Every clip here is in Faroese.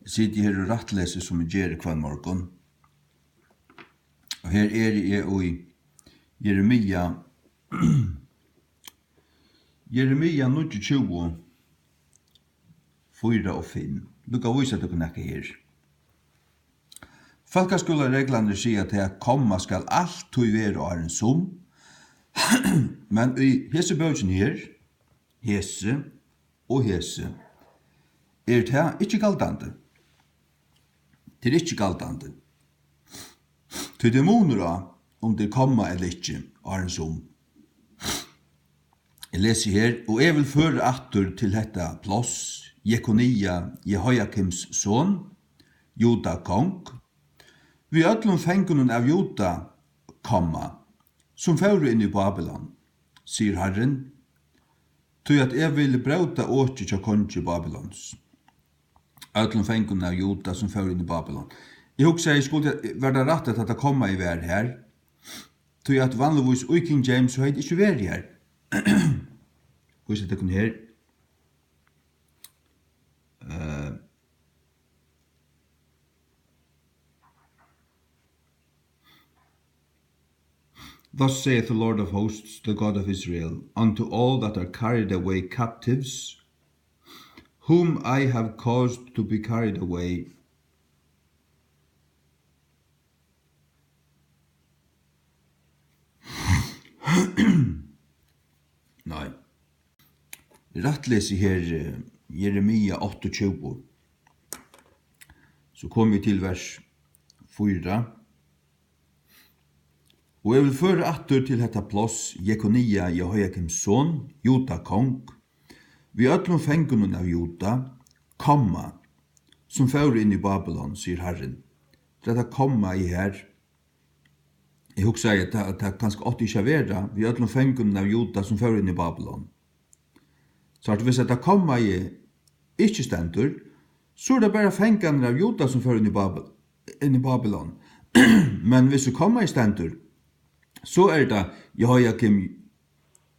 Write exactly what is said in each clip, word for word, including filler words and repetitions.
siti her og rættlesi, sum eg geri hvønn morgun. Og her eri eg í Jeremia, Jeremia níggjuogtjúgu, fýra og fimm. Nú kann vísa tykkum nakað her. Fólkaskúlareglurnar siga tað, at komma skal altíð vera áðrenn sum, men í hesi bókini her, hesi og hesi, er tað ikki galdandi. Tað er ikki galdandi. Tí tað er munur á, um tað er komma ella ikki, áðrenn sum. Eg lesi her: Og eg vil føra aftur til hetta pláss Jekonia, Jehoiakims son, Juda kong, við øllum fangunum av Juda, komma, sum fóru inn í Babylon, sigur Harrin, tí at eg vil bróta okið hjá kongi Babylons, øllum fangunum av Juda, sum fóru inn í Babylon. Eg hugsaði, skuldi, var tað rætt, at hetta kommaið var her? Tí at vanligvís í King James, so hevði tað ikki verið her. Vísi tykkum her. Eh, Thus saith the Lord of hosts, the God of Israel, unto all that are carried away captives, whom I have caused to be carried away. Nei. Rættlesi her, eh, Jeremia áttaogtjúgu. So komu vit til vers fýra. Og eg vil føra aftur til hetta pláss Jekonia, Jehoiakims son, Juda kong, við øllum fangunum av Juda, komma, sum fóru inn í Babylon, sigur Harrin. Tað er tað kommaið her. Eg hugsaði, at tað, at tað kanska átti ikki at vera, við øllum fangunum av Juda, sum fóru inn í Babylon. Sært, viss hetta kommaið ikki stendur, so er tað bara fangarnir av Juda, sum fóru inn í Babyl-, inn í Babylon. Men viss kommaið stendur, so er tað Jehoiakim,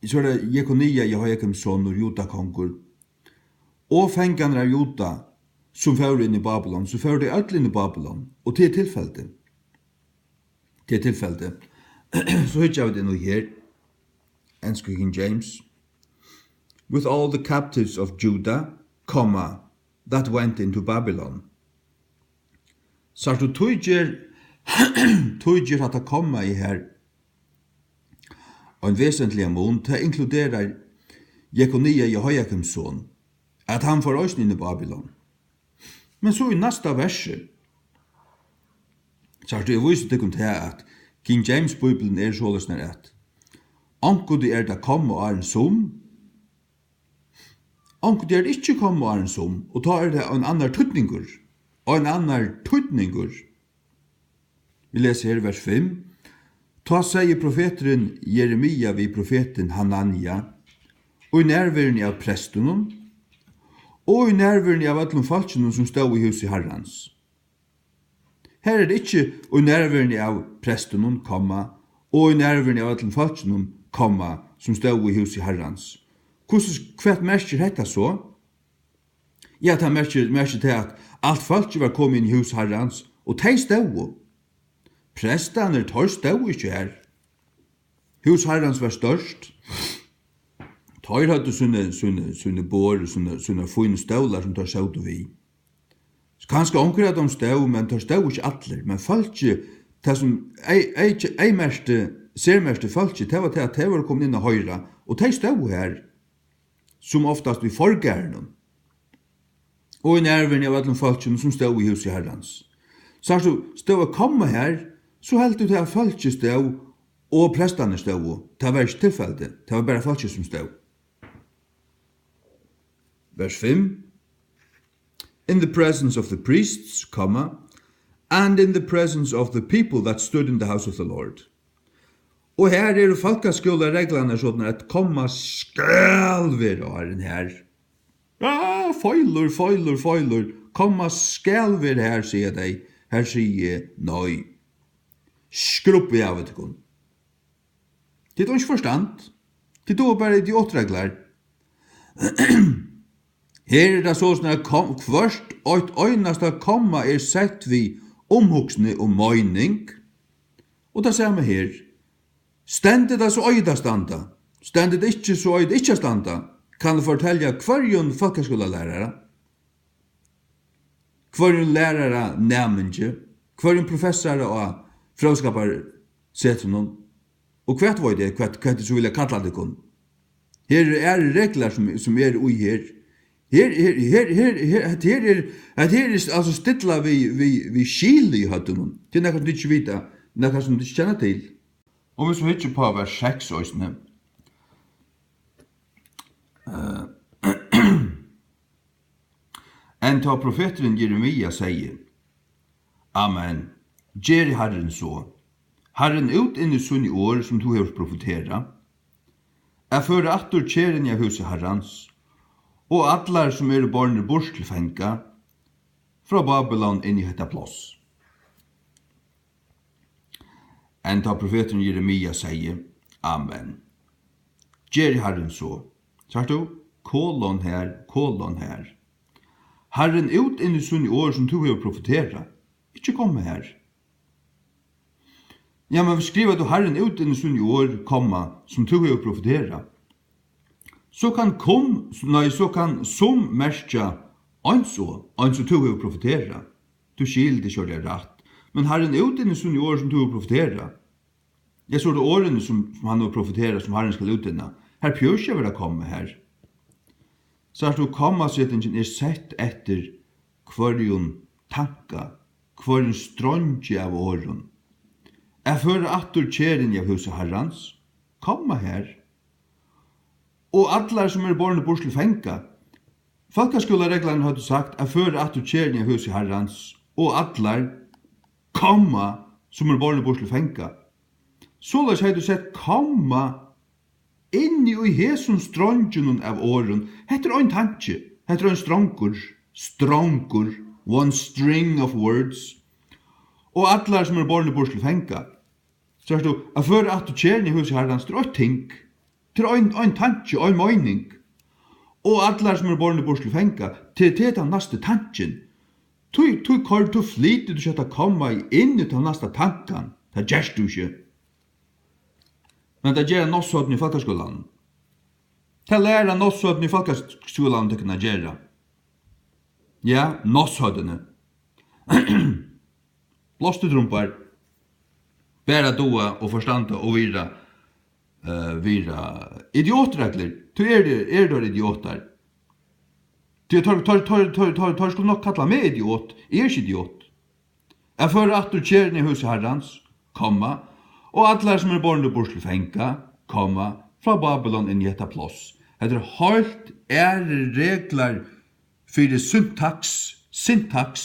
so er tað Jekonia, Jehoiakims sonur, Juda kongur, og fangarnir av Juda, sum fóru inn í Babylon, so fóru tey øll inn í Babylon, og tað er tilfeldi. Tað er tilfeldi. So hyggja vit inn í her, ensku King James. With all the captives of Judah, comma, that went into Babylon. Sært tú, tí ger, tí ger hatta kommaið her ein vesentligan mun. Tað inkluderar Jekonia, Jehoiakims son, at hann fór eisini inn í Babylon. Men so í næsta versi, sært tú, eg vísi tykkum tað, at King James Bíblian er soleiðis, at onkuntíð er tað komma áðrenn sum, onkuntíð er tað ikki komma áðrenn sum, og tá er tað ein annar týdningur. Ein annar týdningur. Vit lesa her vers fimm. Tá segði profeturin Jeremia við profetin Hanania, í nærveruni av prestunum og í nærveruni av øllum fólkinum, sum stóð í húsi Harrans. Her er tað ikki í nærveruni av prestunum, komma, og í nærveruni av øllum fólkinum, komma, sum stóð í húsi Harrans. Hvussu, hvat merkir hetta so? Ja, tað merkir, merkir tað, at alt fólkið var komið inn í hús Harrans, og tey stóðu. Prestarnir, teir stóðu ikki har. Hús Harrans var stórt. Teir høvdu síni, síni, síni borð, síni, sínar fínu stólar, sum teir sótu við. Kanska onkur av teimum stóð, men teir stóðu ikki allir. Men fólkið, tað sum ei, ei, ei merkti, sermerkti fólkið, tað var tað, at tey vóru komin inn at hoyra, og tey stóðu har, sum oftast í forgarðinum, og í nærveruni av øllum fólkinum, sum stóð í húsi Harrans. Sært tú, stóð eitt komma har, so helt tú tað, at fólkið stóð, og prestarnir stóðu. Tað var ikki tilfeldi, tað var bara fólkið, sum stóð. Vers fimm. In the presence of the priests, comma, and in the presence of the people that stood in the house of the Lord. Og her eru fólkaskúlareglurnar sovorðnar, at komma skal vera áðrenn har. Ja, feilur, feilur, feilur. Komma skal vera har, siga tey. Her sigi eg nei. Skrubbið av tykkum. Tit hava ikki forstand. Tit duga bara idiotreglur. Her er tað soleiðis, at kom-, hvørt eitt einasta komma er sett við umhugsni og meining. Og tað sama her. Stendur tað, so eigur tað at standa. Stendur tað ikki, so eigur tað ikki at standa. Kann eg fortelja hvørjum fólkaskúlalærara, hvørjum lærara, næmingi, hvørjum professara á Fróðskaparsetrinum, og hvat veit eg, hvat, hvat tit so vilja kalla tykkum. Her eru aðrir reglar, sum, sum eru í her. Her, her, her, her, her, hetta her er, hetta her er, altso, stillað við, við, við skili í høvdinum. Tað er nakað, sum tit ikki vita, nakað, sum tit ikki kenna til. Og hvis vit hyggja upp á vers seks eisini, eh, enn tá profeturin Jeremia segði: Amen, geri Harrin so. Harrin út inni síni orð, sum tú hevur profeterað, at føra aftur kerðini av húsi Harrans, og allar, sum eru bornir burt til fanga frá Babylon, inn í hetta pláss. Enn tá profeturin Jeremia segði: Amen, geri Harrin so. Sært tú? Kolon her, kolon her. Harrin út inni síni orð, sum tú hevur profeterað. Ikki komma her. Ja, men skrivar tú Harrin út inni síni orð, komma, sum tú hevur profeterað, so kann kom, nei, so kann sum merkja eins og, eins og tú hevur profeterað. Tú skilur tað sjálvt rætt. Men Harrin út inni síni orð, sum tú hevur profeterað. Ja, so er tað orðini, sum, sum hann hevur profeterað, sum Harrin skal útinna. Har behøvist ikki at vera komma her. Sært tú, kommasetingin er sett eftir hvørjum tanka, hvørjum streingi av orðum. At føra aftur kerðini av húsi Harrans, komma her. Og allar, sum eru bornir burt til fanga. Fólkaskúlareglarnir høvdu sagt at føra aftur kerðini av húsi Harrans, og allar, komma, sum eru bornir burt til fanga. Soleiðis hevði tú sett komma inni í hesum streinginum av orðum. Hetta er ein tanki, hetta er ein strongur, strongur, one string of words. Og allar, sum eru bornir burt til fanga. Sært tú, at føra aftur kerðini í húsi Harrans, tað er eitt ting. Tað er ein, ein tanki, ein meining. Og allar, sum eru bornir burt til fanga, tað, tað er tann næsti tankin. Tí, tí koyrir tú, flytur tú ikki hetta komma inn í tann næsta tankan. Tað gert tú ikki. Men tað gera nátthøvdini í fólkaskúlanum. Tað læra nátthøvdini í fólkaskúlanum tykkum at gera. Ja, nátthøvdini. Blástur trumbar. Bara duga og forstanda og vera, eh, vera idiotreglir. Tí eru, eru teir idiotar. Tí teir, teir, teir skulu nokk kalla meg idiot. Eg eri ikki idiot. At føra aftur kerðini í húsi Harrans, komma, og allar, sum eru bornir burt til fanga, komma, frá Babylon inn í hetta pláss. Hetta eru heilt aðrir reglar fyri syntaks, syntaks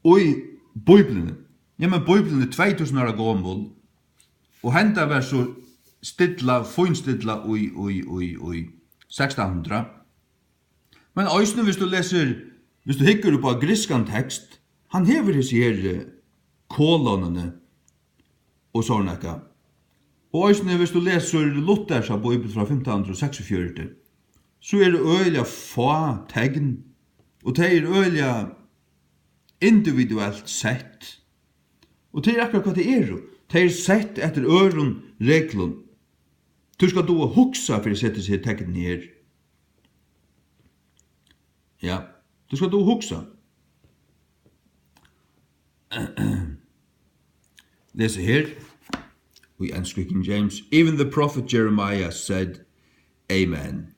í Bíbliuni. Ja, men Bíblian er tvey túsund ára gomul, og henda var so stilla, fínstilla í, í, í, í sekstan hundrað. Men eisini, hvis tú lesur, hvis tú hyggur upp á grikskan tekst, hann hevur hesi her, eh, kolonini og so nakað. Og eisini, hvis tú lesur Luthers bíbel frá fimtan hundrað og seksogfjøruti, so eru øgiliga fá tekn, og tey eru øgiliga individuelt sett. Og tað er akkurát, hvat tey eru. Tey eru sett eftir øðrum reglum. Tú skalt duga at hugsa fyri at seta hesi tekn her. Ja, tú skalt duga at hugsa. Lesa her í ensku, King James. Even the prophet Jeremiah said, Amen,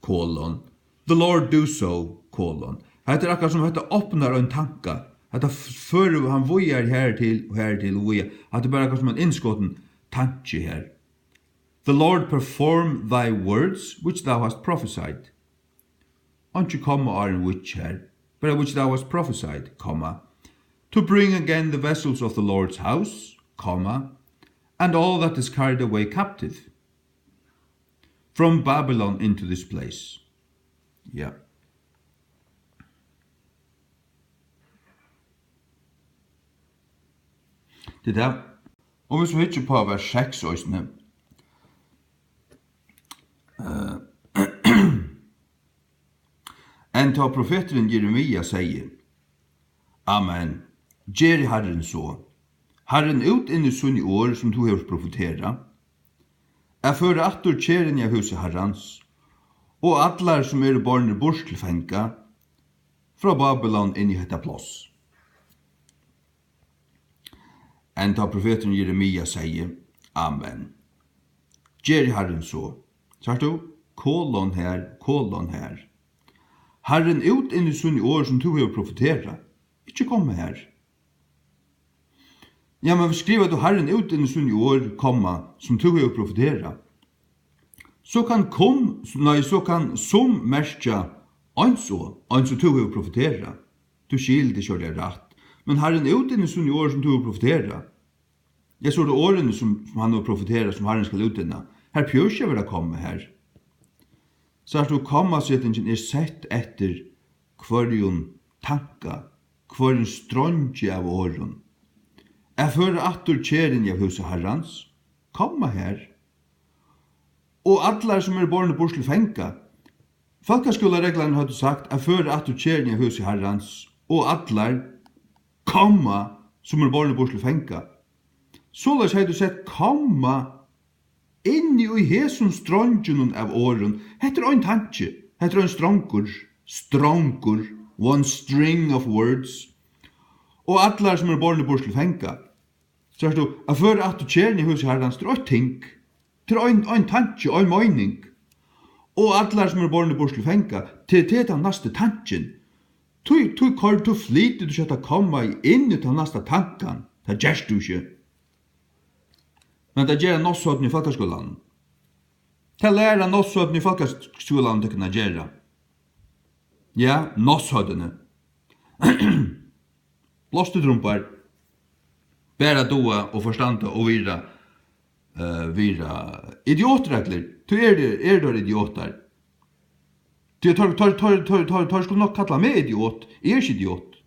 colon, the Lord do so, colon. Hetta er akkurát sum hetta opnar ein tanka. Hetta f-, førir hann víðari her til og her til og víðari. Hatta er bara akkurát sum ein innskotin tanki her. The Lord perform thy words which thou hast prophesied. Einki komma áðrenn which her, but which thou hast prophesied, comma, to bring again the vessels of the Lord's house, comma, and all that is carried away captive from Babylon into this place. Ja. Tað er tað. Og hvis vit hyggja upp á vers seks eisini, eh, Tá profeturin Jeremia segði: Amen, geri Harrin so. Harrin útinni síni orð, sum tú hevur profeterað, at føra aftur kerðini av húsi Harrans, og allar, sum eru bornir burt til fanga frá Babylon, inn í hetta pláss. En tá profeturin Jeremia segði: Amen, geri Harrin so. Sært tú? Kolon her, kolon her. Harrin útinni síni orð, sum tú hevur profeterað. Ikki koma her. Ja, men skrivar tú Harrin útinni síni orð, komma, sum tú hevur profeterað, so kann kom, nei, so kann sum merkja eins og, eins og tú hevur profeterað. Tú skilur tað ikki ordiliga rætt. Men Harrin útinni síni orð, sum tú hevur profeterað. Ja, so er tað orðini, sum, sum hann hevur profeterað, sum Harrin skal útinna. Har behøvist ikki at vera komma her. Sært tú, kommasetingin er sett eftir hvørjum tanka, hvørjum streingi av orðum. At føra aftur kerðini av húsi Harrans, komma her. Og allar, sum eru bornir burt til fanga. Fólkaskúlareglarnir høvdu sagt: at føra aftur kerðini av húsi Harrans, og allar, komma, sum eru bornir burt til fanga. Soleiðis hevði tú sett komma inni í hesum streinginum av orðum. Hetta er ein tanki, hetta er ein strongur, strongur, one string of words. Og allar, sum eru bornir burt til fanga. Sært tú, at føra aftur kerðini í húsi Harrans, tað er eitt ting. Tað er ein, ein tanki, ein meining. Og allar, sum eru bornir burt til fanga, tað, tað er tann næsti tankin. Tí, tí koyr, tú flytur, tú setur komma inn í tann næsta tankan. Tað gert tú ikki. Men tað gera náttsvøvn í fólkaskúlanum. Tað læra náttsvøvn í fólkaskúlanum tykkum at gera. Ja, náttsvøvnini. Blástur trumbar. Bara duga og forstanda og vera, eh, vera idiotreglir. Tí eru, eru teir idiotar. Tí teir, teir, teir, teir, teir, teir skulu nokk kalla meg idiot. Eg eri ikki idiot.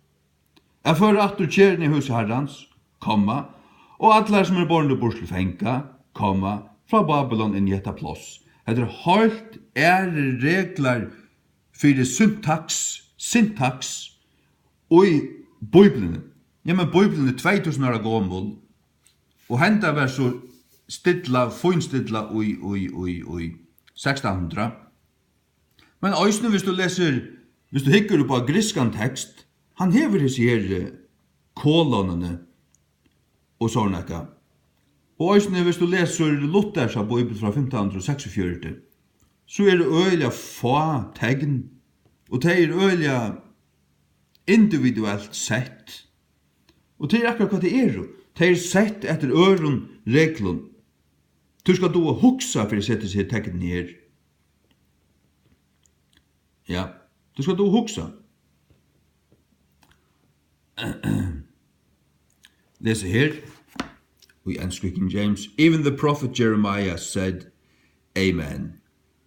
At føra aftur kerðini í húsi Harrans, komma, og allar, sum eru bornir burt til fanga, komma, frá Babylon inn í hetta pláss. Hetta er heilt aðrir reglar fyri syntaks, syntaks í Bíbliuni. Ja, men Bíblian er tvey túsund ára gomul, og henda var so stilla, fínstilla í, í, í, í sekstan hundrað. Men eisini, viss tú lesur, viss tú hyggur upp á grikskan tekst, hann hevur hesi her, eh, kolonini og so nakað. Og eisini, viss tú lesur Luthersa bíbel frá fimtan hundrað og seksogfjøruti, so eru øgiliga fá tekn, og tey eru øgiliga individuelt sett. Og tað er akkurát hvat tey eru. Tey eru sett eftir øðrum reglum. Tú skalt duga at hugsa fyri at seta hesi teknini her. Ja, tú skalt duga at hugsa. Lesa her í ensku King James. Even the prophet Jeremiah said, Amen,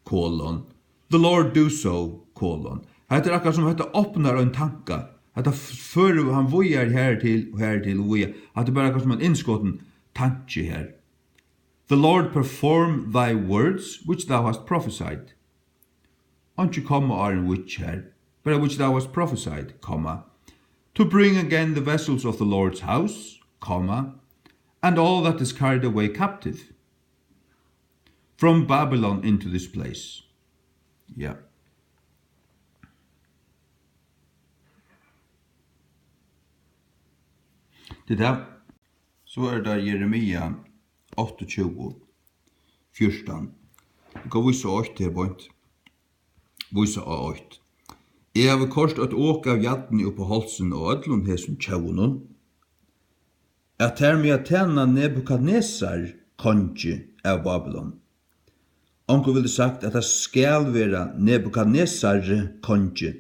colon, the Lord do so, colon. Hetta er akkurát sum hetta opnar ein tanka. Hetta f-, førir hann víðari her til og her til og víðari. Hetta er bara akkurát sum ein innskotin tanki her. The Lord perform thy words which thou hast prophesied. Einki komma áðrenn which her, bara which thou hast prophesied, comma, to bring again the vessels of the Lord's house, comma, and all that is carried away captive from Babylon into this place. Ja. Tað er tað. So er tað Jeremia áttaogtjúgu, fjúrtan. Eg kann vísa á eitt her beint. Vísa á eitt. Eg havi koyrt eitt ok av jarni upp á hálsin á øllum hesum tjóvunum, at tær mega tæna Nebukadnesar, kongi av Babylon. Onkur vildi sagt, at tað skal vera Nebukadnesar, kongi.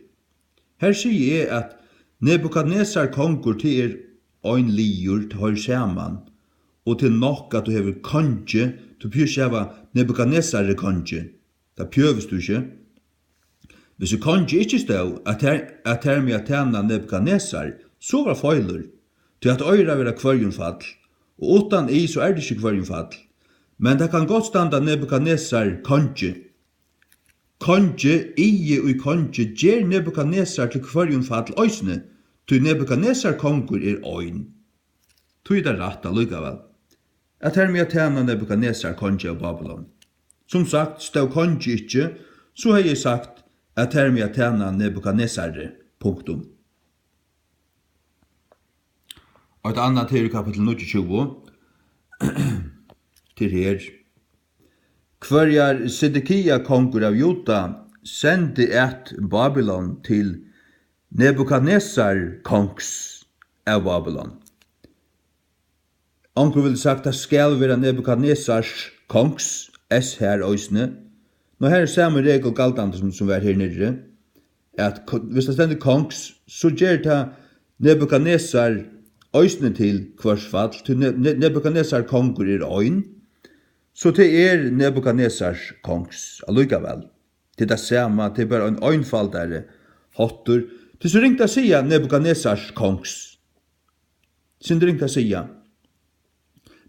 Her sigi eg, at Nebukadnesar kongur, tað er ein liður, tað hoyrir saman, og tað er nokk, at tú hevur kongi, tú behøvir ikki hava Nebukadnesar kongi, tað behøvist tú ikki. Hvis í kongi ikki stóð, at tær, at tær mega tæna Nebukadnesar, so var feilur, tí at oyra vera hvørjumfall, og uttan i, so er tað ikki hvørjumfall. Men tað kann gott standa Nebukadnesar kongi. kongi, igi í kongi, ger Nebukadnesar til hvørjumfall eisini, tí Nebukadnesar kongur er ein. Tí er tað rætt allíkavæl, at tær mega tæna Nebukadnesar, kongi av Babylon. Sum sagt, stóð kongi ikki, so hevði eg sagt, at tær mega tæna Nebukadnesari. Punktum. Og eitt annað, til í kapittul níggjuogtjúgu, til her. Hvørjar Sedekia, kongur av Juda, sendi at Babylon til Nebukadnesar, kongs av Babylon. Onkur vildi sagt, tað skal vera Nebukadnesars, kongs, s har eisini. Nú, her er sami regul galdandi sum, sum var her niðri, at ko-, viss tað stendur kongs, so ger tað Nebukadnesar eisini til hvørsfall, tí Ne-, Ne-, Nebukadnesar kongur er ein, so tað er Nebukadnesars, kongs, allíkavæl. Tað er tað sama, tað er bara ein einfaldari háttur. Tað er so ringt at siga Nebukadnesars, kongs. Sindur ringt at siga.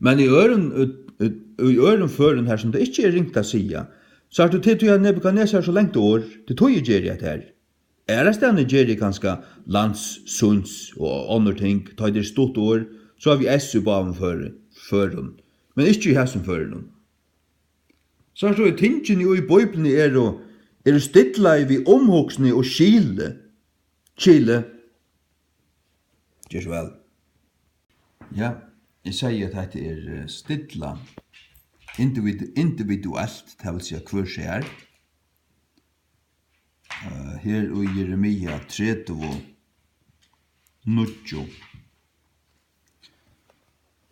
Men í øðrum, í, í, í øðrum førum, har sum tað ikki er ringt at siga, so er tað tí, at Nebukadnesar er so langt orð, tað er tí eg geri hetta her. Aðrastaðni geri eg kanska lands, síns og onnur ting, tá tað er stutt orð, so havi eg s í báðum føri-, førum, men ikki í hasum førinum. So er tað, tingini í Bíbliuni eru, eru stillað við umhugsni og skili. Skili. Ger so væl. Ja, eg segði, at hetta er, eh, stilla individ-, individuelt, tað vil siga, hvør sær. Eh, her í Jeremia tretivu, níggju.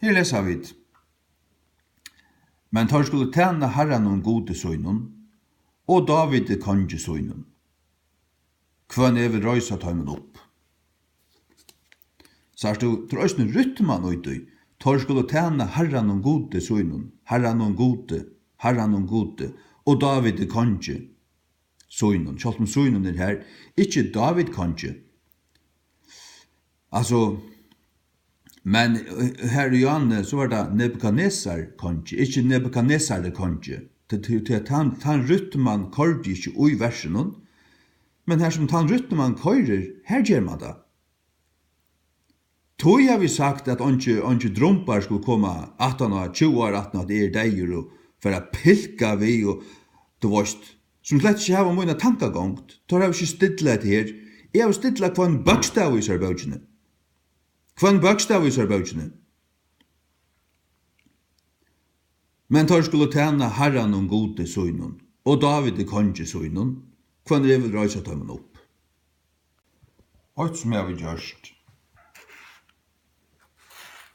Her lesa vit: Men teir skulu tæna Harranum Gudi sínum, og Dávidi kongi sínum, hvønn eg vil reisa teimum upp. Sært tú, tað er eisini rytman í tí. Teir skulu tæna Harranum Gudi sínum, Harranum Gudi, Harranum Gudi, og Dávidi kongi sínum. Sjálvt um sínum er her, ikki Dávid kongi. Altso, men, eh, her í áðni, so var tað Nebukadnesar kongi, ikki Nebukadnesari kongi. Tí, tí, tí at tann, tann rytman koyrdi ikki í versinum, men har sum tann rytman koyrir, har ger man tað. Tí havi eg sagt, at eingir, eingir drumbar skulu koma aftan á, tjúgu ár aftan á, at eg eri deyður, og fara at pilka við, og, tú veist, sum slett ikki hava mína tankagongd. Teir hava ikki stillað hetta her. Eg havi stillað hvønn bókstav í hesari bókini. Hvønn bókstav í hesari bókini. Men teir skulu tæna Harranum Gudi sínum, og Dávidi kongi sínum, hvønn eg vil reisa teimum upp. Eitt, sum eg havi gjørt,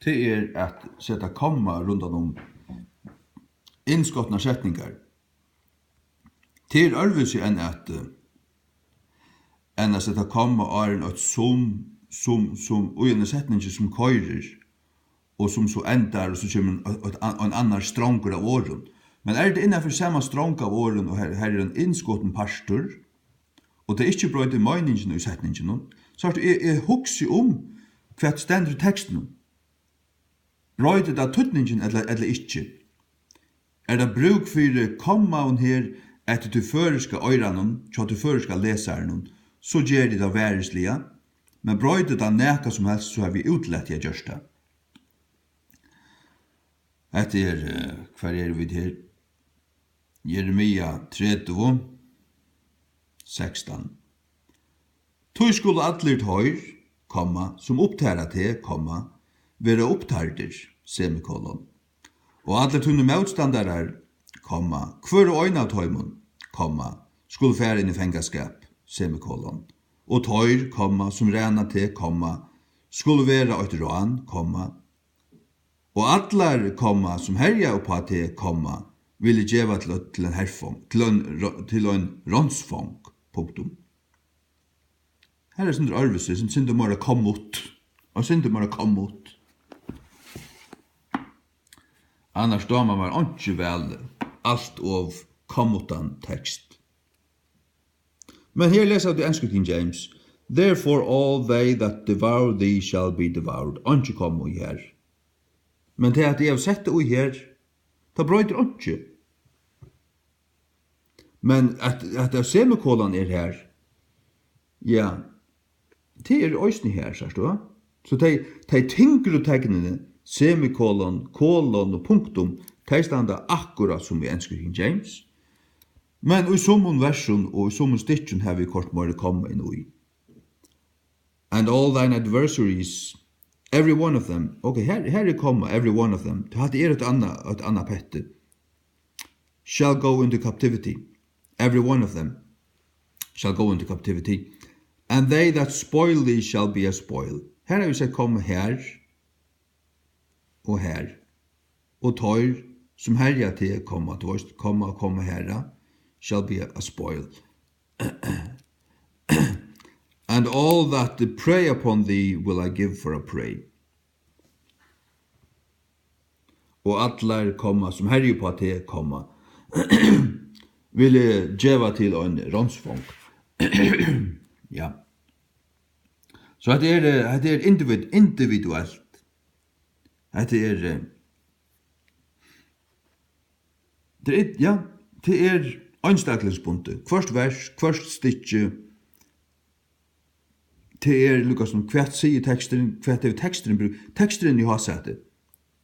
tað er at seta komma rundan um innskotnar setningar. Tað er øðrvísi enn at, eh, enn at seta komma áðrenn eitt sum, sum, sum í eini setningi, sum koyrir, og sum so endar, og so kemur ein, ein, ein annar strongur av orðum. Men er tað innanfyri sama strong av orðum, og her, her er ein innskotin partur, og tað ikki broytir meiningina í setninginum, so er tað, eg, eg hugsi um, hvat stendur í tekstinum. Broytir tað týdningin ella, ella ikki? Er tað brúk fyri kommaum her eftir tí føroyska oyranum, hjá tí føroyska lesaranum, so ger eg tað varisliga, men broytir tað nakað sum helst, so havi eg útilatið at gjørt tað. Hetta er, eh, hvar eru vit her? Jeremia tretivu, sekstan. Tí skulu allir teir, komma, sum upptara teg, komma, vera upptardir, semikolon. Og allir tínir mótstandarar, komma, hvør og ein av teimum, komma, skulu fara inn í fangaskap, semikolon. Og teir, komma, sum ræna teg, komma, skulu vera eitt rán, komma, og allar, komma, sum herja upp á teg, komma, vil eg geva til, til ein herfong, til ein ro-, til ein ránsfong, punktum. Her er eitt sindur øðrvísi, eitt sindur meira kommut, og eitt sindur meira kommut. Annars dámar mær einki væl alt ov kommutan tekst. Men her lesa vit í ensku King James: "Therefore all they that devour thee shall be devoured." Einki komma í her. Men tað, at eg havi sett tað í her, tað broytir einki. Men at, at, at semikolon er her, ja, tað er eisini her, sært tú? So tey, tey tyngru teknini, semikolon, kolon og punktum, tey standa akkurát sum í ensku King James. Men í summum versum og í summum stykkjum hava vit koyrt meiri komma inn í. And all thine adversaries, every one of them. Ok, her, her er komma, every one of them. Hatta er eitt annað, eitt annað petti. Shall go into captivity. Every one of them shall go into captivity. And they that spoil thee shall be a spoil. Her hava vit sett komma her og her. Og teir, sum herja teg, komma, tú veist, komma, komma, herja, shall be a spoil. And all that prey upon thee will I give for a prey. Og allar, komma, sum herja upp á teg, komma, vil eg geva til ein ránsfong. Ja. So hetta er, eh, hetta er individ-, individuelt. Hetta er, eh, tað er, ja, tað er einstaklingsbundið. Hvørt vers, hvørt stykki, tað er líka sum, hvat sigur teksturin, hvat hevur teksturin brúk-, teksturin í hásæti.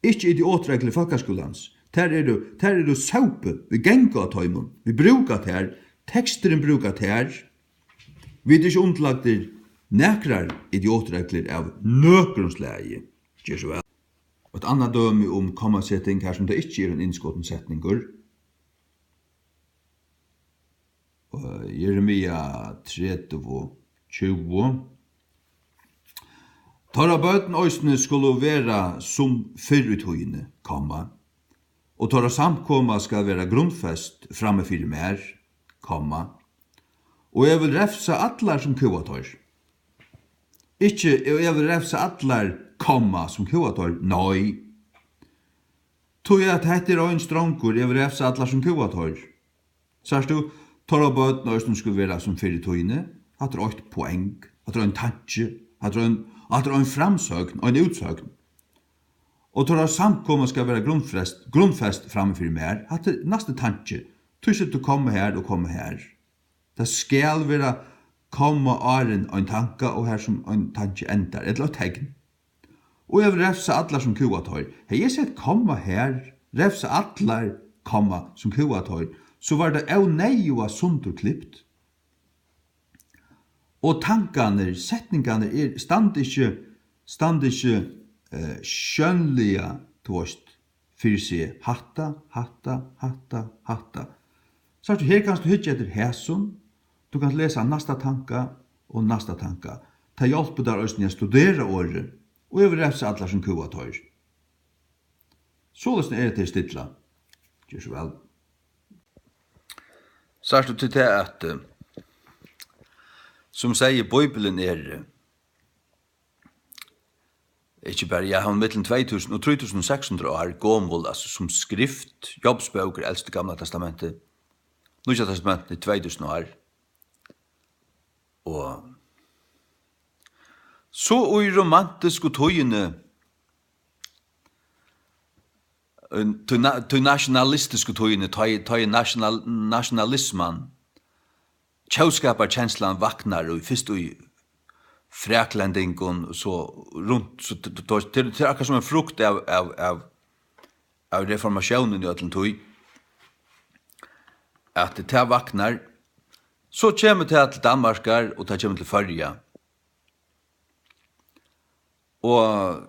Ikki idiotreglur fólkaskúlans. Tær eru, tær eru sópur, vit ganga á teimum, vit brúka tær, teksturin brúkar tær. Vit eru ikki undirlagdir nakrar idiotreglur av nøkrum slagi. Ger so væl. Eitt annað dømi um kommaseting, har sum tað ikki er ein innskotin setningur. Eh, Jeremia tretivu tjúgu. Teirra børn eisini skulu vera sum fyrr í tíðini, komma, og teirra samkoma skal vera grundfest frammi fyri mær, komma, og eg vil revsa allar, sum kúga teir. Ikki, og eg vil revsa allar, komma, sum kúga teir. Nei. Tí at hetta er ein strongur, eg vil revsa allar, sum kúga teir. Sært tú, teirra børn eisini skulu vera sum fyrr í tíðini. Hatta er eitt poeng. Hatta er ein tanki. Hatta er ein, hatta er ein framsøgn, ein útsøgn. Og teirra samkoma skal vera grundfest, grundfest frammi fyri mær. Hatta er næsti tanki. Tí skalt tú koma her og koma her. Tað skal vera komma áðrenn ein tanka og har sum ein tanki endar, ella eitt tekn. Og eg vil revsa allar, sum kúga teir. Hevði eg sett komma her, revsa allar, komma, sum kúga teir, so var tað óneyðuga sundurklipt. Og tankarnir, setningarnir er, standa ikki, standa ikki, eh, sjónliga, tú veist, fyri seg. Hatta, hatta, hatta, hatta. Sært tú, her kanst tú hyggja eftir hesum. Tú kanst lesa næsta tanka og næsta tanka. Tað hjálpir tær eisini at studera orðið, og eg vil revsa allar, sum kúga teir. Soleiðis er tað stilla. Ger so væl. Sært tú til tað at, eh, sum segði, Bíblian er, eh, ikki bara, ja, hon er millum tvey túsund og trý túsund og seks hundrað ár gomul, altso sum skrift. Jobs bók er elst í Gamla Testamenti, Nýggja Testamenti er tvey túsund ár. Og so í romantisku tíðini, tí na-, tí nationalistisku tíðini, tá ið, tá ið national-, nationalisman, tjóðskaparkenslan vaknar í, fyrst í fraklendingum, og so runt, so t-, t-, t-, tað er akkurát sum ein frukt av, av, av, av reformatiónini í øllum tí, at tað vaknar, so kemur tað til Danmarkar, og tað kemur til Føroya. Og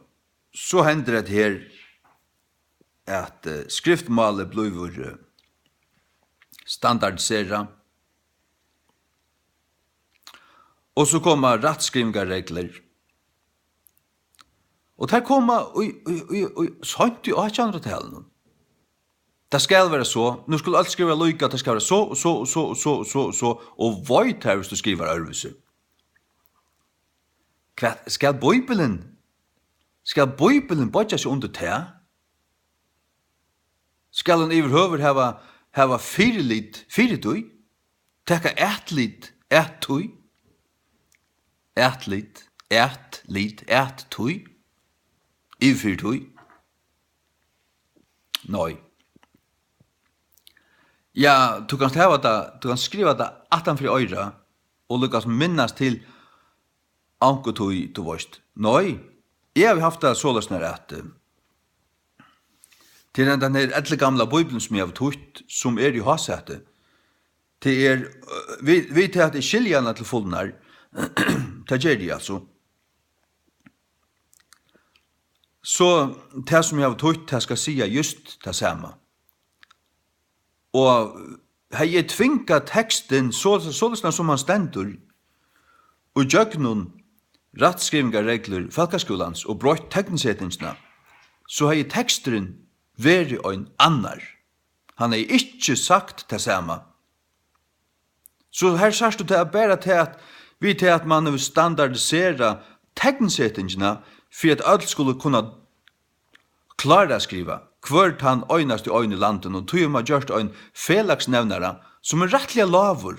so hendir hetta her, at, eh, skriftmálið blívur, eh, standardiserað, og so koma rættskrivingarreglur, og tær koma í, í, í, í, seint í átjanhundraðtalinum. Tað skal vera so, nú skulu øll skriva líka, tað skal vera so og so og so og so og so og so, og veit tær, viss tú skrivar øðrvísi. Hvat, skal Bíblian, skal Bíblian boyggja seg undir tað? Skal hon yvirhøvur hava, hava fyrilit fyri tí? Taka atlit at tí? Atlit, atlit at tí? Yvir fyri tí? Nei. Ja, tú kanst hava tað, tú kanst skriva tað aftan fyri oyrað og líkasum minnast til onkuntíð, tú veist. Nei, eg havi havt tað soleiðis nær at, eh, til hendan her eldgamla Bíblian, sum eg havi týtt, sum er í hásæti. Tað er, eh, við, við tað at eg skilji hana til fulnar, tað geri eg altso. So tað, sum eg havi týtt, tað skal siga júst tað sama. Og hevði eg tvingað tekstin so, soleiðis sum hann stendur, og gjøgnum rættskrivingarreglur fólkaskúlans og broytt teknsetingina, so hevði teksturin verið ein annar. Hann hevði ikki sagt tað sama. So her sært tú tað, bara tað at, við tað at mann hevur standardiserað teknsetingina, fyri at øll skulu kunna klára at skriva, hvør tann einasti ein í landinum, og tí hevur mann gjørt ein felagsnevnara, sum er rættiliga lágur.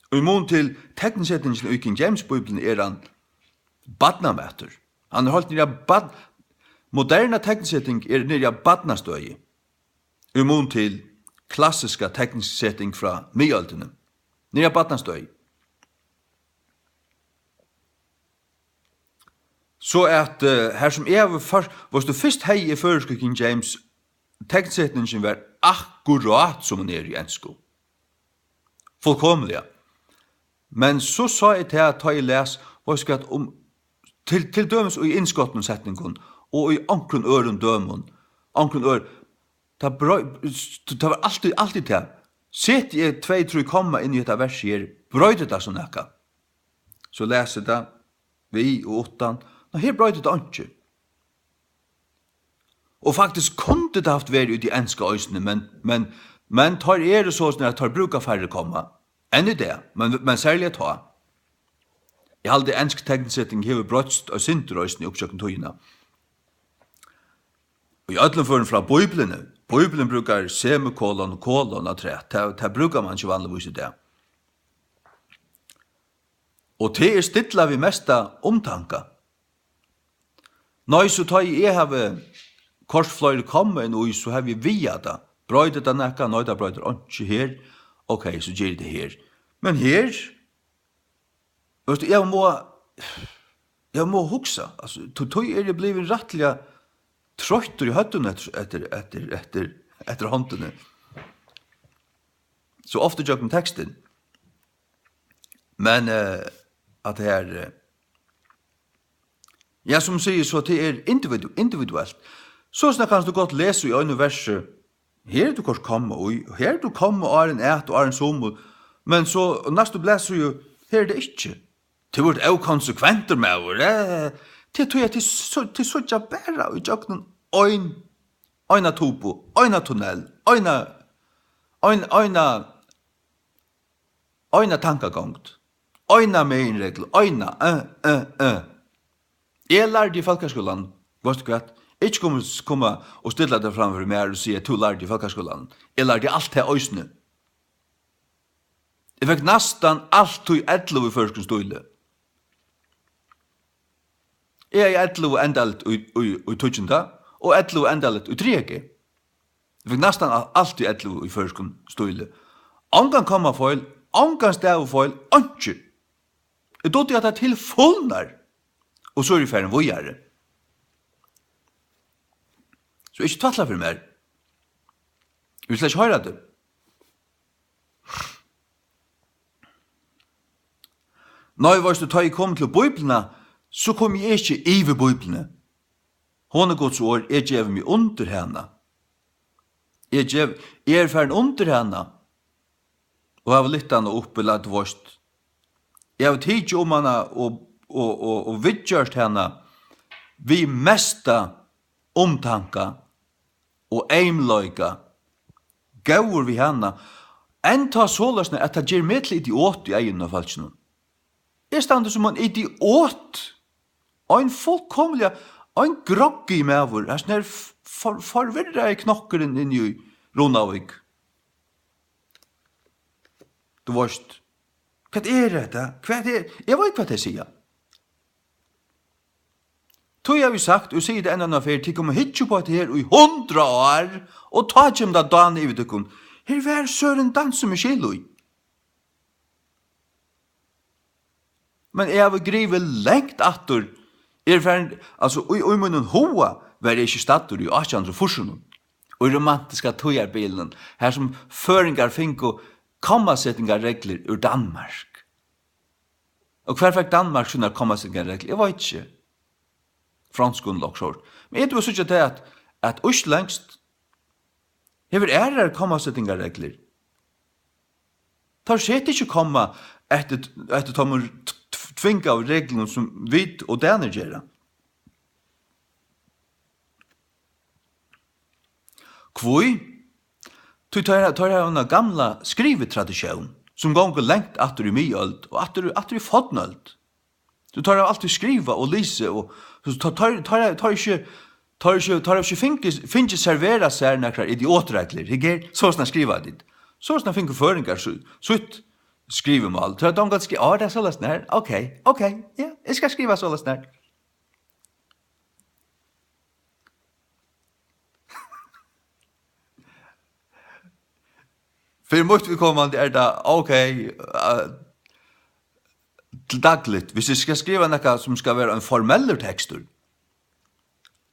Og í mun til teknsetingina í King James Bíbliuni er hann barnamatur. Hann er heilt niðri á barn-, moderna teknseting er niðri á barnastøði. Í mun til klassiska teknseting frá miðøldini. Niðri á barnastøði. So at, eh, har sum eg havi ført, veitst tú, fyrst hevði eg føroysku King James, teknsetingin var akkurát sum hon er í ensku. Fullkomiliga. Men so sá eg tað, tá eg las, veitst tú hvat, um, til, til dømis í innskotnum setningum og í onkrum øðrum dømum, onkrum øðr-, tað brei-, tað var altíð, altíð tað. Seti eg tvey, trý komma inn í hetta versið her, broytir tað so nakað? So les eg tað, við og uttan. Nei, her broytir tað einki. Og faktiskt kundi tað havt verið í tí enska eisini, men, men, men teir eru soleiðis, at teir brúka færri komma enn í dag, men, men serliga tá. Eg haldi, ensk teknseting hevur broytst eitt sindur eisini í uppsøknum tíðina. Og í øllum førum frá Bíbliuni. Bíbliun brúkar semikolon og kolon afturat. Tað, tað brúkar mann ikki vanligvís í dag. Og tað er stilla við mesta umtanka. Nei, so tá eg havi koyrt fleiri komma inn í, so havi eg viðað tað. Broytir tað nakað? Nei, tað broytir einki her. Ok, so ger eg tað her. Men her, veitst tú, eg má, eg má hugsa. Altso, tí, tí eri eg blivin rættiliga troyttur í høvdinum eftir, eftir, eftir, eftir, eftir hondini. So ofta gjøgnum tekstin. Men, eh, at her, eh, ja, sum sigur, so tað er individu-, individuelt. So snart kanst tú gott lesa í einum versi, her er tú koyrt komma í, og her er tú komma áðrenn at og áðrenn sum, men so næstu blaðsíðu, her er tað ikki. Tú ert ókonsekventur, maður, eh? Tað er tí, at tey so-, tey síggja bara í gjøgnum ein, eina tubu, eina tunnel, eina, ein, eina, eina tankagongd, eina meginreglu, eina, eh, eh, eh. Eg lærdi í fólkaskúlanum, veitst tú hvat? Ikki koma, koma og stilla teg framfyri mær og siga, at tú lærdi í fólkaskúlanum. Eg lærdi alt tað eisini. Eg fekk næstan altíð ellivu í føroyskum stíli. Eg hevði ellivu endaligt í, í, í tíggjunda og ellivu endaligt í triðja G. Eg fekk næstan al-, altíð ellivu í føroyskum stíli. Ongan kommafeil, ongan stavifeil, einki. Eg dugdi hatta til fulnar. Og so eri eg farin víðari. So ikki tvætla fyri mær. Eg vil slett ikki hoyra teg. Nei, veitst tú, tá eg kom til Bíbliuna, so kom eg ikki yvir Bíbliuni. Hon er Guds orð, eg gevi meg undir hana. Eg gev-, eg eri farin undir hana og havi lyft hana upp, ella tú veitst. Eg havi tikið um hana og, og, og, og viðgjørt hana við mesta umtanka og eymleika, góður við hana, enntá soleiðis, at tað ger meg til idiot í eygunum á fólkinum. Eg standi sum ein idiot, ein fullkomiliga, ein groggy maður, hesin her f-, for-, forvirraði knokkurin inni í Runavík. Tú veitst, hvat er hetta? Hvat er, eg veit, hvat tey siga. Tí havi eg sagt, og sigi tað enn eina ferð, tit koma at hyggja upp á hetta her í hundrað ár, og tá kemur tað dána yvir tykkum. Her var Søren Dans, sum eg skil í. Men eg havi grivið langt aftur. Eg eri farin, altso, í, í mínum huga var eg ikki staddur í átjan hundrað og fýrsunum, í romantiska tíðarbilinum, har sum føroyingar fingu kommasetingarreglur úr Danmark. Og hvar fekk Danmark sínar kommasetingarreglur? Eg veit ikki. Fronskum ella okkurt sovorðið. Men eg dugi at síggja tað, at, at íslendskt hevur aðrar kommasetingarreglur. Teir seta ikki komma eftir, eftir teimum t-, t-, tvingaðu reglunum, sum vit og danir gera. Hví? Tí teir, teir hava eina gamla skrivitraditión, sum gongur langt aftur í miðøld og aftur, aftur í fornøld. So teir hava altíð skrivað og lisið, og so teir, teir, teir, teir ikki, teir ikki, teir hava ikki fingið, fingið serverað sær nakrar idiotreglur. Hygg her, soleiðis skriva tit. Soleiðis fingu føroyingar sí-, sítt skrivimál. Teir hava ongantíð skrivað, "Á, tað er soleiðis nær. Ok, ok, ja, eg skal skriva soleiðis nær." Fyri mítt viðkomandi er tað ok, eh, til dagligt, hvis eg skal skriva nakað sum skal vera ein formellur tekstur,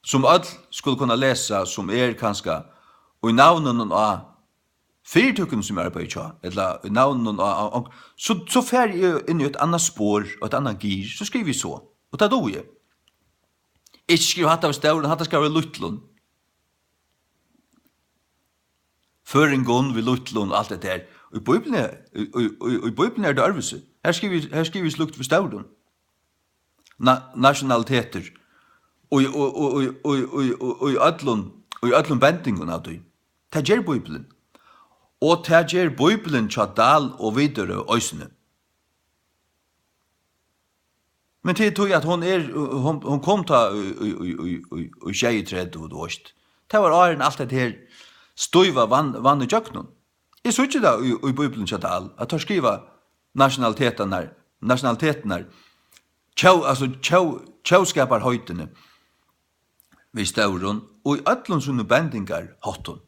sum øll skulu kunna lesa, sum er kanska í navninum á fyritøkuni, sum eg arbeiði hjá, ella í navninum á, á, á, so, so fari eg inn í eitt annað spor og eitt annað gir, so skrivi eg so, og tað dugi eg. Ikki skriva hatta við stórum, hatta skal vera við lítlum. Føroyingum við lítlum og alt det der. Í Bíbliuni, í, í, í, í Bíbliuni er tað øðrvísi. Her skrivi, her skrivi slíkt við stórum. Na-, nationalitetir. Og í, og, og, og, og, og, og, og í øllum, og í øllum bendingum av tí. Tað ger Bíblian. Og tað ger Bíblian hjá Dahl og Widerøe eisini. Men tað er tí, at hon er, hon, hon kom tá í, í, í, í, í, í sjeyogtretivu, tú veist. Tað var áðrenn alt hetta her støva vann, vann ígjøgnum. Eg síggi tað í, í Bíbliuni hjá Dahl, at teir skriva nationalitetarnar, nationalitetirnar, tjó-, altso tjó-, tjóðskaparheitini við stórum, og í øllum sínum bendingarháttum.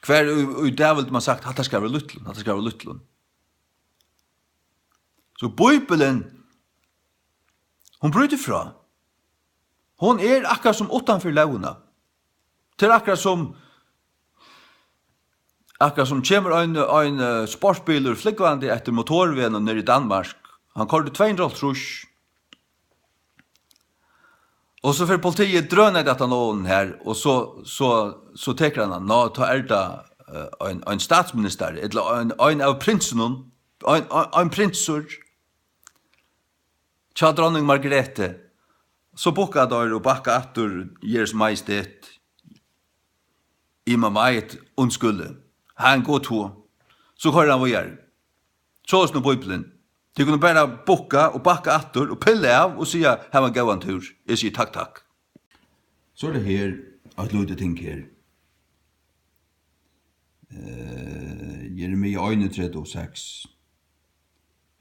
Hvar í, í dag vildi man sagt, "Hatta skal vera lítlum, hatta skal vera lítlum." So Bíblian, hon brýtur frá. Hon er akkurát sum uttan fyri lógina. Tað er akkurát sum, akkurát sum kemur ein, ein, eh, sportbilur flúgvandi eftir motorvegnum niðri í Danmark. Hann koyrdi tvey hundrað og hálvtrýss. Og so fer politiið drønandi aftan á honum her, og so, so, so tekur hann hann. Ná, tá er tað, eh, ein, ein statsminister, ella ein, ein av prinsunum, ein, ein, ein prinsur hjá dronning Margrethe. So bukka teir og bakka aftur, Jeres Majestæt, Ihme meget undskylde, ha en god tur. So koyrir hann víðari. Soleiðis nú Bíblian. Tit kunnu bara bukka og bakka aftur og pilla av og siga, "Hav ein góðan túr." Eg sigi, "Takk, takk." So er tað her, eitt lítið ting her. Eh, Jeremia einogtretivu og seks.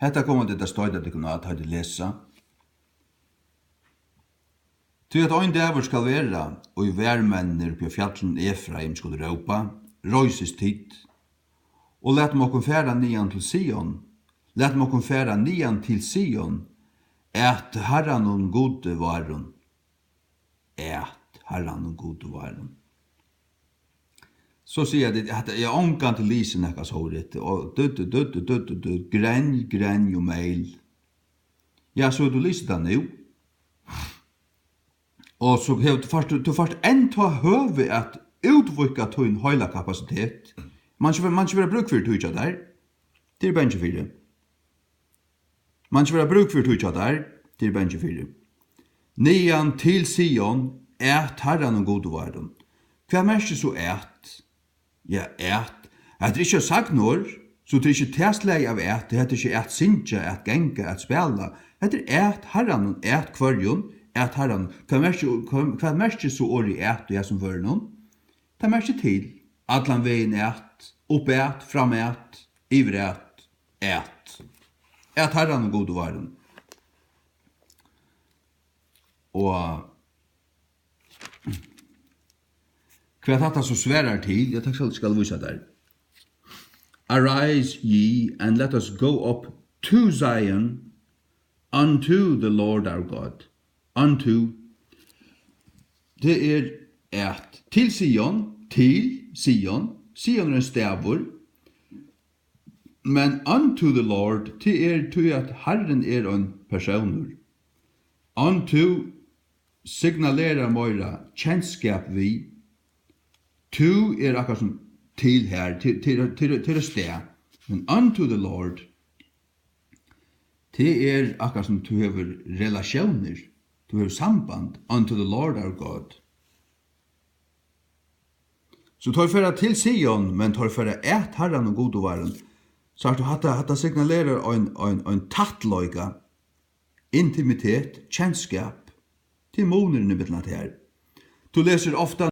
Hetta koma tit at stoyta tykkum á, tá tit lesa. Tí at ein dagur skal vera, og varðmenninir uppi á fjallinum Efraim skulu rópa, Reisist tit, og latum okkum fara niðan til Sion, latum okkum fara niðan til Sion, at Harranum Gudi várum, at Harranum Gudi várum. So siga tit, at eg ongantíð lisið nakað sovorðið, og duttu, duttu, duttu, duttu, grenj, grenj og meyl. Ja, so tú lisið tað nú. Og so hevur tú fært, tú fært enntá høvi at útvíðka tín heilakapasitet. Man skal, man skal vera brúk fyri tí hjá tær. Tað er bangin fyri. Man skal vera brúk fyri tí hjá tær. Tað er bangin fyri. Niðan til Sion, at Harranum Gudi várum. Hvat merkir so at? Ja, at. Hetta er ikki eitt sagnorð, so tað er ikki tað slagið av at, hetta er ikki at syngja, at ganga, at spæla. Hetta er at Harranum, at hvørjum, at Harranum. Hvat merkir, hvat, hvat merkir so orðið at í hasum førinum? Tað merkir til. Allan vegin at, upp at, fram at, yvir at, at. At Harranum Gudi várum. Og Hvat hatta so svarar til, ja, tað skal, skal vísa tær. Arise ye, and let us go up to Zion, unto the Lord our God. Unto, tað er at, til Sion, til Sion, Sion er ein stavur, men unto the Lord, tað er tí at Harrin er ein persónur. Unto signalerar meira kenskap við, to er akkurát sum til har, til, til, til, til eitt stað, men unto the Lord, tað er akkurát sum tú hevur relatiónir, tú hevur samband, unto the Lord our God. So teir fara til Sion, men teir fara at Harranum Gud og Varðum. Sært tú, hatta, hatta signalerar ein, ein, ein tættleika, intimitet, kenskap. Tað er munurin ímillum at her. Tú lesur ofta,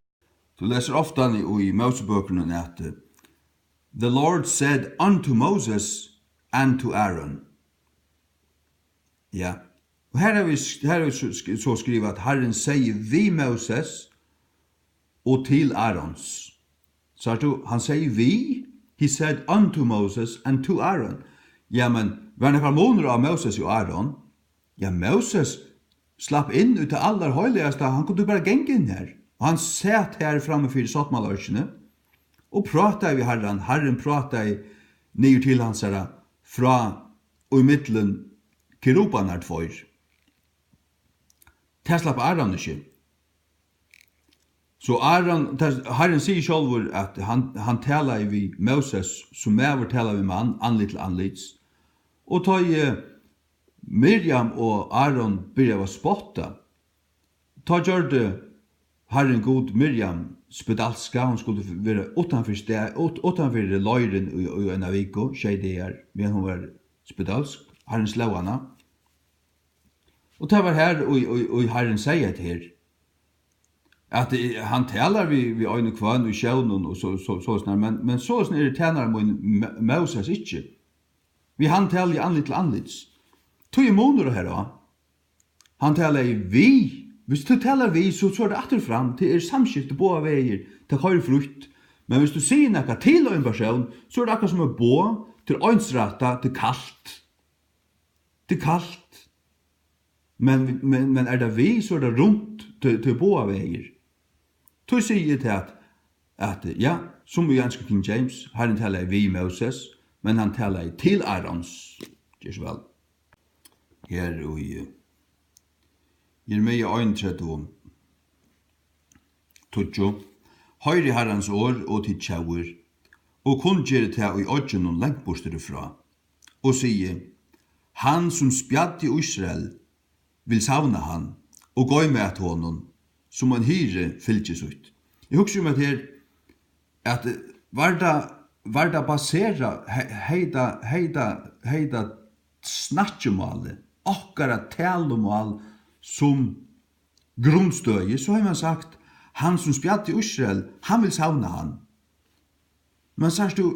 tú lesur ofta í, í Mósebøkurnar at, eh, "The Lord said unto Moses and to Aaron." Ja. Og her hava vit, her hava vit so sk-, so skrivað, at Harrin segði við Móses og til Arons. Sært tú, hann segði við, he said unto Moses and to Aaron. Ja, men var nakar munur á Móses og Aron? Ja, Móses slapp inn í tað allarheiligasta, hann kundi bara ganga inn har. Og hann sat har frammi fyri sáttmálaørkini og prátaði við Harran. Harrin prátaði niður til hansara frá og ímillum kerubarnar tveir. Tað slapp Aron ikki. So Aron, tað, Harrin sigur sjálvur, at hann, hann talaði við Móses, sum maður talar við mann, andlit til andlits. Og tá ið, eh, Mirjam og Aron byrjaðu at spotta, tá gjørdi Harrin Gud Mirjam spedalska, hon skuldi vera uttanfyri stað, ut-, uttanfyri leirin í, í eina viku, sjey dagar, meðan hon var spedalsk. Harrin sló hana. Og tað var har, ið, ið, ið Harrin segði hetta her, at, eh, hann talar við, við ein og hvønn í sjónum og so, so, soleiðis, men, men soleiðis er tænari mín Mó-, Móses ikki. Við hann tali eg andlit til andlits. Tí er munur her á. Hann talaði við. Viss tú talar við, so, so er tað aftur og fram. Tað er samskifti báðar vegir. Tað koyrir frítt. Men viss tú sigur nakað til ein persón, so er tað akkurát sum eitt boð, tað er einsrættað, tað er kalt. Tað er kalt. Men, men, men er tað við, so er tað runt, tað, tað er báðar vegir. Tí sigi eg tað at, at, ja, sum í ensku King James, Harrin talaði við Móses, men hann talaði til Arons. Ger so væl. Her í, eh, Jeremia einogtretivu, tíggju. Hoyri Harrans orð, og tit tjóðir, og kunngeri tað í oyggjunum langt burturi frá, og sigi: Hann, sum spjaddi Ísrael, vil savna hann, og goyma at honum, sum ein hirði fylgi sítt. Eg hugsi um at her, at, eh, var tað, var tað baserað, he-, hetta, hetta, hetta snakkimálið, okkara talumál sum grundstøði, so hevði mann sagt: Hann, sum spjaddi Ísrael, hann vil savna hann. Men sært tú,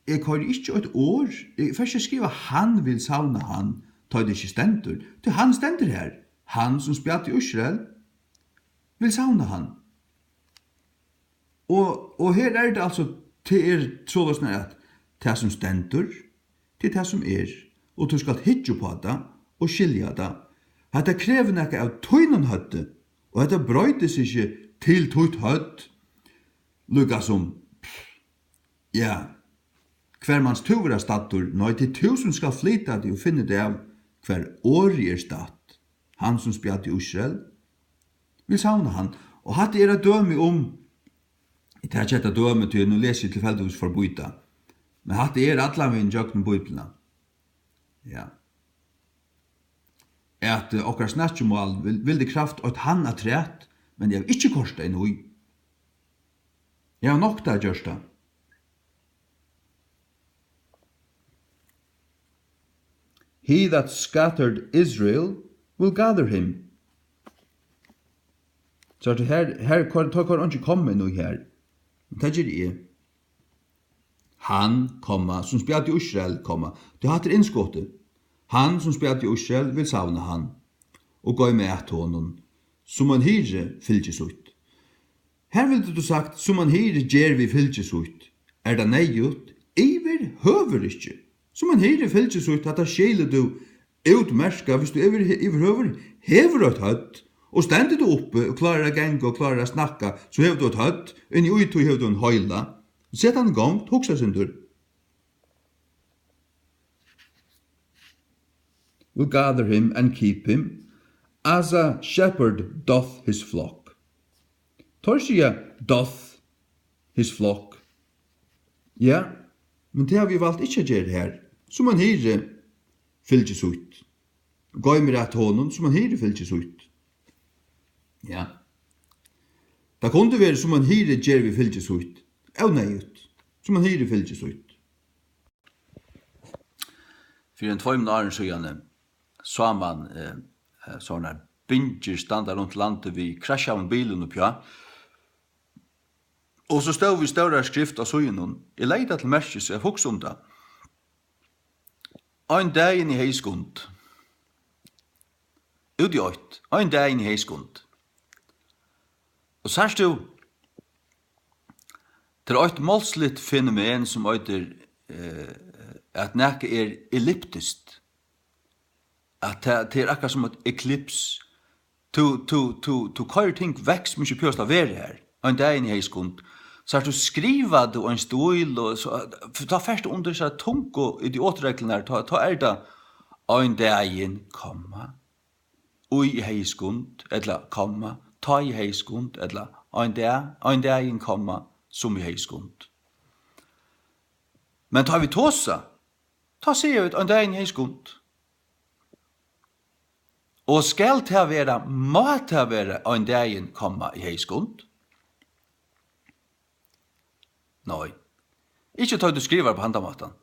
eg koyri ikki eitt orð, eg fari ikki at skriva: Hann vil savna hann, tá tað ikki stendur. Tí hann stendur her. Hann, sum spjaddi Ísrael, vil savna hann. Og, og her er tað altso, tað er soleiðis, at tað, sum stendur, tað er tað, sum er, og tú skalt hyggja upp á tað og skilja tað. Hetta krevur nakað av tínum høvdi, og hetta broytir seg ikki til títt høvd, líka sum, ja, hvar man tú vera staddur. Nei, tað er tú, sum skalt flyta teg og finna út av, hvar orðið er statt. Hann, sum spjaddi Ísrael, vil savna hann. Og hatta er eitt dømi um, eg taki hetta dømi, tí nú lesi eg tilfeldigvis forbí tað, men hatta er allan vegin gjøgnum Bíbliuna. Ja. At, eh, okkara snakkimál vil, vildi kravt eitt hann afturat, men eg havi ikki koyrt tað inn í. Eg havi noktað gjørt tað. He that scattered Israel will gather him. So at her, her koyr, tá koyr einki komma inn í her. Men tað geri eg. Hann, komma, sum spjaddi Ísrael, komma, tí hatta er innskotið. Hann, sum spjaddi Ísrael, vil savna hann, og goyma at honum, sum ein hirði fylgi sítt. Her vildi tú sagt, sum ein hirði ger við fylgi sítt. Er tað neyðugt? Yvirhøvur ikki. Sum ein hirði fylgi sítt, hatta skilur tú útmerkað, viss tú yvir, yvirhøvur hevur eitt høvd, og stendur tú uppi og klárar at ganga og klárar at snakka, so hevur tú eitt høvd, inni í tí hevur tú ein heila. Set hann í gongd, hugsa eitt sindur. Will gather him and keep him, as a shepherd doth his flock. Teir siga doth his flock. Ja, men tað havi eg valt ikki at gera her. Sum ein hirði fylgi sítt. Goymir at honum, sum ein hirði fylgi sítt. Ja. Tað kundi verið, sum ein hirði ger við fylgi sítt. Óneyðugt. Sum ein hirði fylgi sítt. Fyri ein tveimum árum síðani sá man, eh, eh, sovorðnar bingjur standa runt landið við krassjaðum bilum uppi á. Og so stóð við stórari skrift á síðunum. Eg legði tað til merkis, eg hugsi um tað. Ein dagin í heyskund. Út í eitt. Ein dagin í heyskund. Og sært tú, tað er eitt málsligt fenomen, sum eitur, eh, at nakað er elliptiskt. At tað, tað er akkurát sum eitt eklips. Tú, tú, tú, tú koyrir ting vekk, sum ikki behøvast at vera har. Ein dagin í heyskund. Sært tú, skrivar tú ein stíl, og so, tá fert tú undir hesar tungu idiotreglurnar, tá, tá er tað ein dagin, komma, í heyskund, ella komma, tá í heyskund, ella ein dag, ein dagin, komma, sum í heyskund. Men tá vit tosa, tá siga vit ein dagin í heyskund. Og skal tað vera, má tað vera ein dagin, komma, í heyskund? Nei. Ikki tá tú skrivar upp á handan mátan.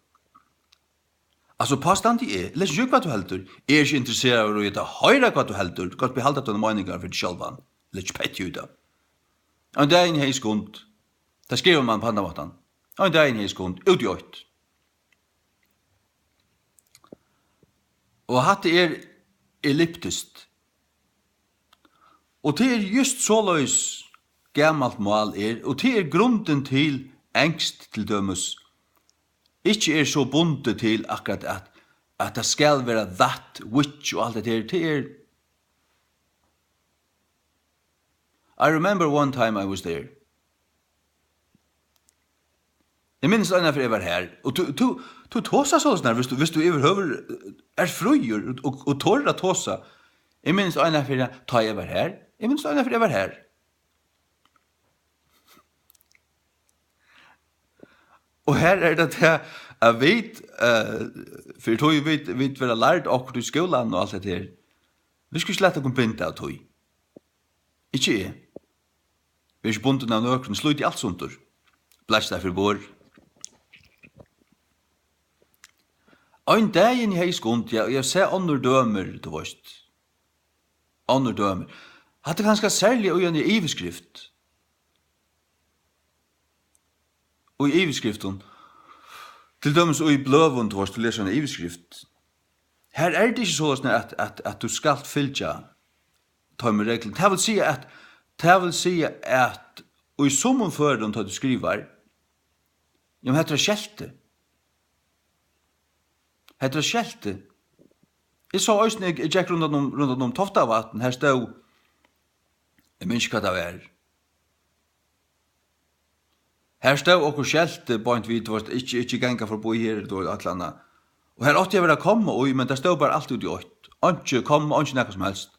Altso, tá standi eg, legg ikki í hvat tú heldur. Eg eri ikki interesseraður í at hoyra hvat tú heldur. Tú kanst behalda tínar meiningar fyri teg sjálvan. Legg ikki petti í tað. Ein dagin í heyskund. Tað skrivar man upp á handan mátan. Ein dagin í heyskund. Út í eitt. Og hatta er elliptiskt. Og tað er júst soleiðis gamalt mál er, og tað er grundin til enskt til dømis ikki er so bundið til akkurát at, at tað skal vera that, which og alt hetta her. Tað er, I remember one time I was there. Eg minnist eina ferð eg var har, og tú, tú, tú tosar soleiðis nær, viss tú, viss tú yvirhøvur, eh, ert fríur og, og, og torir at tosa. Eg minnist eina ferð, tá eg var har. Eg minnist eina ferð eg var har. Og her er tað tað, at vit, eh, fyri tí vit, vit verða lærd okkurt í skúlanum og alt hetta her. Vit skulu ikki lata okkum binda av tí. Ikki eg. Ver ikki bundin av nøkrum, slíti alt sundur. Bleist tað fyri borð. Ein dagin í heyskund, ja, eg sá onnur dømir, tú veist. Onnur dømir. Hatta er kanska serliga í eini yvirskrift. Og í yvirskriftum, til dømis í bløðum, tú veist, tú lesur eina yvirskrift. Her er tað ikki soleiðis, at, at, at tú skalt fylgja teimum reglum. Tað vil siga, at, tað vil siga, at í summum førum, tá tú skrivar, jamen, hetta er skelti. Hetta er skelti. Eg sá eisini, eg, eg gekk rundan um, rundan um Toftavatn, her stóð, eg minnist ikki, hvat tað var. Her stóð okkurt skelti beint við, tú veist, ikki, ikki ganga forbí her, tú veist, alt annað. Og her átti at vera komma í, men tað stóð bara alt út í eitt. Einki komma, einki nakað sum helst.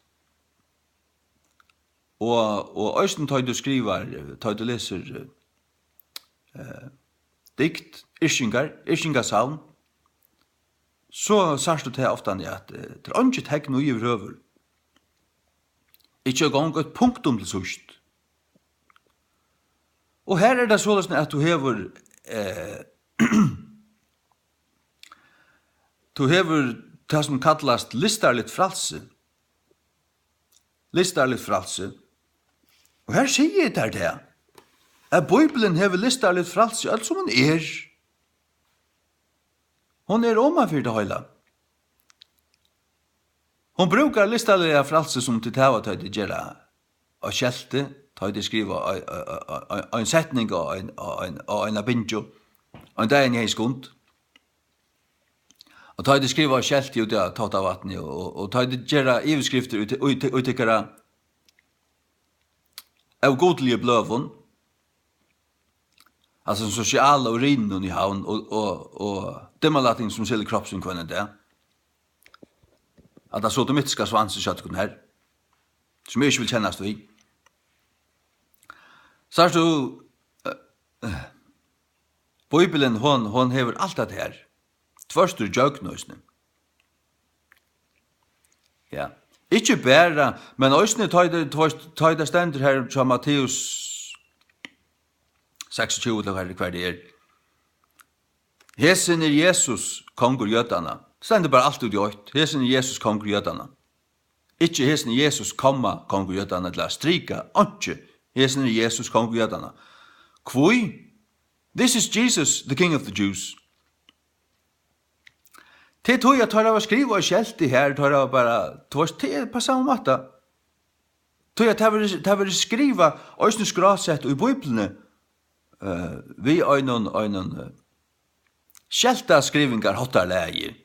Og, og eisini tá tú skrivar, tá tú lesur, eh, dikt, yrkingar, yrkingasavn, so sært tú tað ofta, at, eh, tað er eingi tekn í yvirhøvur. Ikki eingong eitt punktum til síðst. Og her er tað soleiðis, at tú hevur, eh, tú hevur tað, sum kallast listarligt frælsi. Listarligt frælsi. Og her sigi eg tær tað, at Bíblian hevur listarligt frælsi, øll sum hon er. Hon er oman fyri tað heila. Hon brúkar listaliga frælsi, sum tit hava, tá tit gera á skelti, Tá ið tey skriva ein, ein, ein, ein, ein setning á ein, á ein, á eina bingju, ein dagin í ein skund. Og tá ið tey skriva skelti út av Táttavatni og, og, og tá ið tey gera yvirskriftir í, í, í, í tykkara ógudligu bløðum, altso sum sosiala urinum í Havn og, og, og dimmalætting sum selur kropp sín hvønn dag. At tað sodomittiska svansin hjá tykkum her, sum eg ikki vil kennast við. Sært tú, eh, eh, Bíblian, hon, hon hevur alt tað her. Tvørtur ígjøgn eisini. Ja. Ikki bara, men eisini tá ið, tá ið, tá ið tað stendur her hjá Matteus seksogtjúgu, ella hvar, hvar tað er. Hesin er Jesus, kongur Jødanna. Stendur bara alt út í eitt. Hesin er Jesus, kongur Jødanna. Ikki hesin er Jesus, komma, kongur Jødanna, ella strika, einki. Hesin er Jesus, kongur Jødanna. Hví? This is Jesus, the King of the Jews. Tað er tí, at teir hava skrivað skelti her, teir hava bara, tú veist, tað er á sama máta. Tí at tað verður, tað verður skrivað, eisini skrásett í Bíbliuni, eh, við einum, einum, eh, skeltaskrivingarháttarlagi.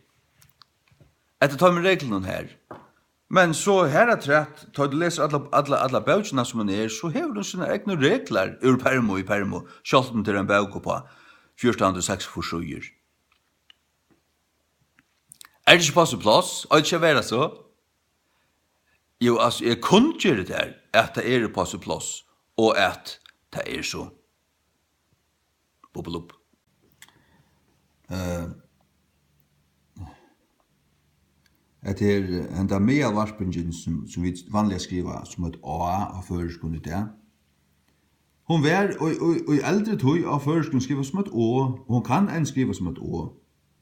Eftir teimum reglunum her. Men so harafturat, tá tú lesur alla, alla, alla bókina sum hon er, so hevur hon sínar egnu reglar úr perm í perm, sjálvt um tað er ein bók uppá fjúrtan hundrað og seksogfýrs síður. Er tað ikki á síni pláss? Eitur ikki at vera so? Jú, altso, eg kunngeri tær, at tað er á síni pláss, og at tað er so. Bubbulubb. Eh, hetta er henda miðalvarpingin, sum, sum vit vanliga skriva sum eitt á á føroyskum í dag. Hon var í, í, í eldri tíð á føroyskum skrivað sum eitt o, og hon kann enn skrivast sum eitt o.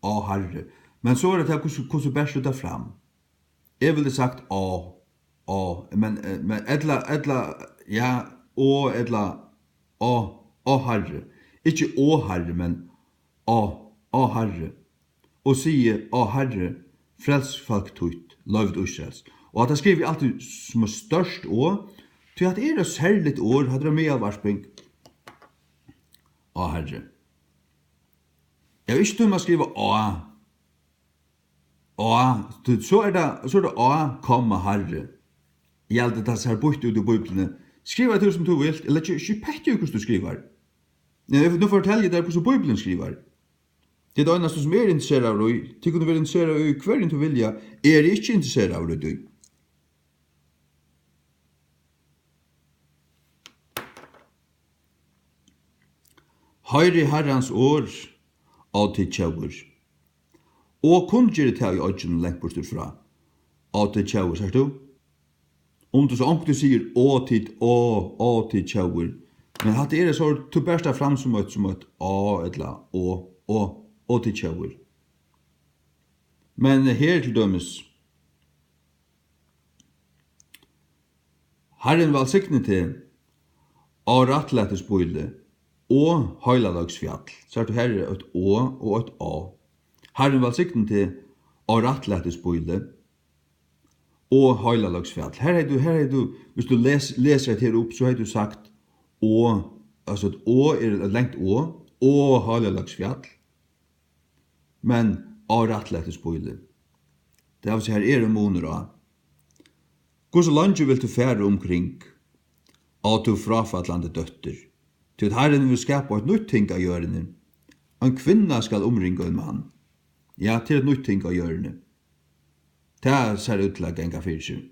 Á Harri. Men so er tað, hvussu, hvussu bert tú tað fram? Eg vildi sagt á, á, men, eh, men ella, ella, ja, á ella á, á Harri. Ikki á Harri, men á, á Harri. Og sigi: Á Harri, frels fólk títt, leivd Ísraels. Og hatta skrivi eg altíð sum eitt stórt o, tí hatta er eitt serligt orð, hatta er ein miðalvarping. Á Harri. Eg havi ikki tímað at skriva á. Á, tí so er tað, so er tað á, komma, Harri. Eg haldi, tað sær býtt út í Bíbliuni. Skriva tú sum tú vilt, eg leggi ikki petti í, hvussu tú skrivar. Nei, nú fortelji eg tær, hvussu Bíblian skrivar. Tað er tað einasta, sum eg eri interesseraður í. Tit kunnu vera interesseraðir í hvørjum tit vilja. Eg eri ikki interesseraður í tí. Hoyrið Harrans orð, á tit tjóðir. Og kunngeri tað í oyggjunum langt burtur frá, á tit tjóðir, sært tú? Um tú so onkuntíð sigur, á tit, á, á tit tjóðir. Men hatta er so, tú bert tað fram sum eitt, sum eitt á ella á, á, á tit tjóðir. Men her til dømis, Harrin vælsigni teg, á rættlætisbýli og heilagløgsfjall. Sært tú, her er eitt o og eitt á. Harrin vælsigni teg, á rættlætisbýli og heilagløgsfjall. Her hevði tú, her hevði tú, hvis tú les, lesur hetta her upp, so hevði tú sagt o, altso eitt o er eitt langt o, og heilagløgsfjall. Men á rættlætisbýli. Tað vil siga, har er ein munur á. Hvussu leingi vilt tú fara umkring, á tú fráfallandi dóttir? Tí at Harrin vil skapa eitt nýtt ting á jørðini. Ein kvinna skal umringa ein mann. Ja, tað er eitt nýtt ting á jørðini. Tað sær út til at ganga fyri seg.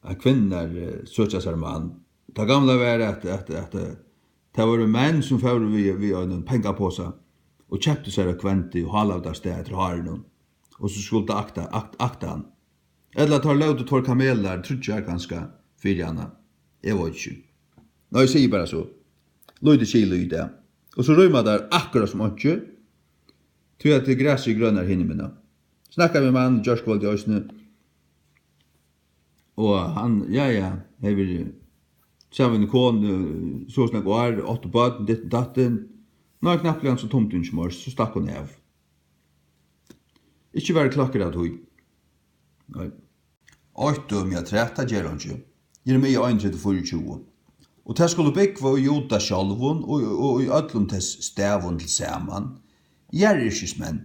At kvinnur, eh, søkja sær mann. Tað gamla var, at, at, at, eh, tað vóru menn, sum fóru við, við einum pengaposa og keyptu sær eitt kvendi og hálaðu tað av stað eftir harinum, og so skuldu akta, akt-, akta hann. Ella teir lótu tveir kamelar, tríggjar kanska, fyri hana. Eg veit ikki. Nei, eg sigi bara so. Lítið skil í tað. Og so rýma teir akkurát sum einki, tí at grasið er grønari hinumegin. Snakkaði við mann í gjárkvøldið eisini, og hann, ja, ja, hevur verið saman við eini konu, so og so nógv ár, átt børn, ditten datten. Nei, knappliga hann so tumdi hon ikki meir, so stakk hon av. Ikki var eg kløkkur av tí. Nei. Eitt dømi afturat, tað ger einki. Jeremia einogtretivu, fýraogtjúgu. Og tey skulu búgva í Juda sjálvum og, og, og í øllum tess stavum til saman, jarðyrkismenn,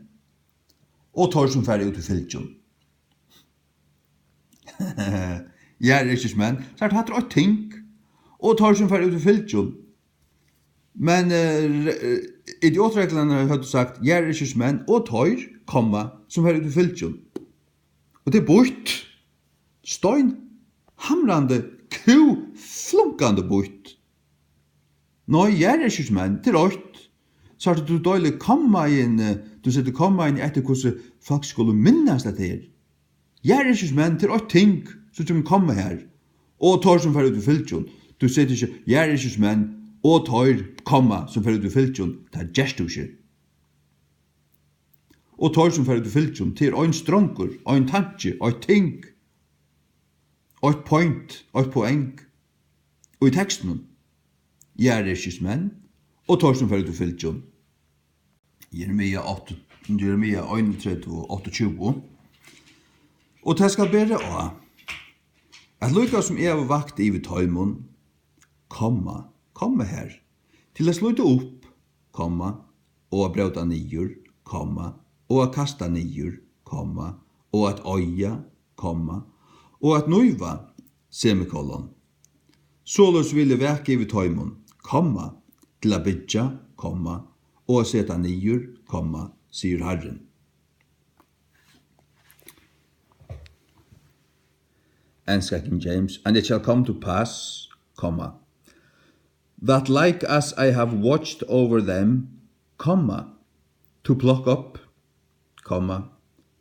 og teir, sum fara út í fylgjum. Jarðyrkismenn, sært, hatta er eitt ting. Og teir, sum fara út í fylgjum. Men, eh, re-, eh, idiotreglurnar høvdu sagt, jarðyrkismenn og teir, komma, sum fara út í fylgjum. Og tað er býtt. Stein, hamrandi, kú, flunkandi býtt. Nei, jarðyrkismenn, tað er eitt. Sært, tú deilir kommaini, tú setir kommaini eftir, hvussu fólk skulu minnast, at tað er. Jarðyrkismenn, tað er eitt ting, so kemur komma har. Og teir, sum fara út í fylgjum. Tú setir ikki jarðyrkismenn og teir, komma, sum fara út í fylgjum. Tað gert tú ikki. Og teir, sum fara út í fylgjum, tað er ein strongur, ein tanki, eitt ting, eitt point, eitt poeng í tekstinum. Jarðyrkismenn og teir, sum fara út í fylgjum. Jeremia átta, Jeremia einogtretivu, áttaogtjúgu. Og tað skal bera á, at líka sum eg havi vakt yvir teimum, komma, komma her, til at slíta upp, komma, og at bróta niður, komma, og at kasta niður, komma, og at oyða, komma, og at nýva, semikolon. Soleiðis vil eg vaka yvir teimum, komma, til at byggja, komma, og at seta niður, komma, sigur Harrin. Enska King James, and it shall come to pass, comma, that like as I have watched over them, comma, to pluck up, comma,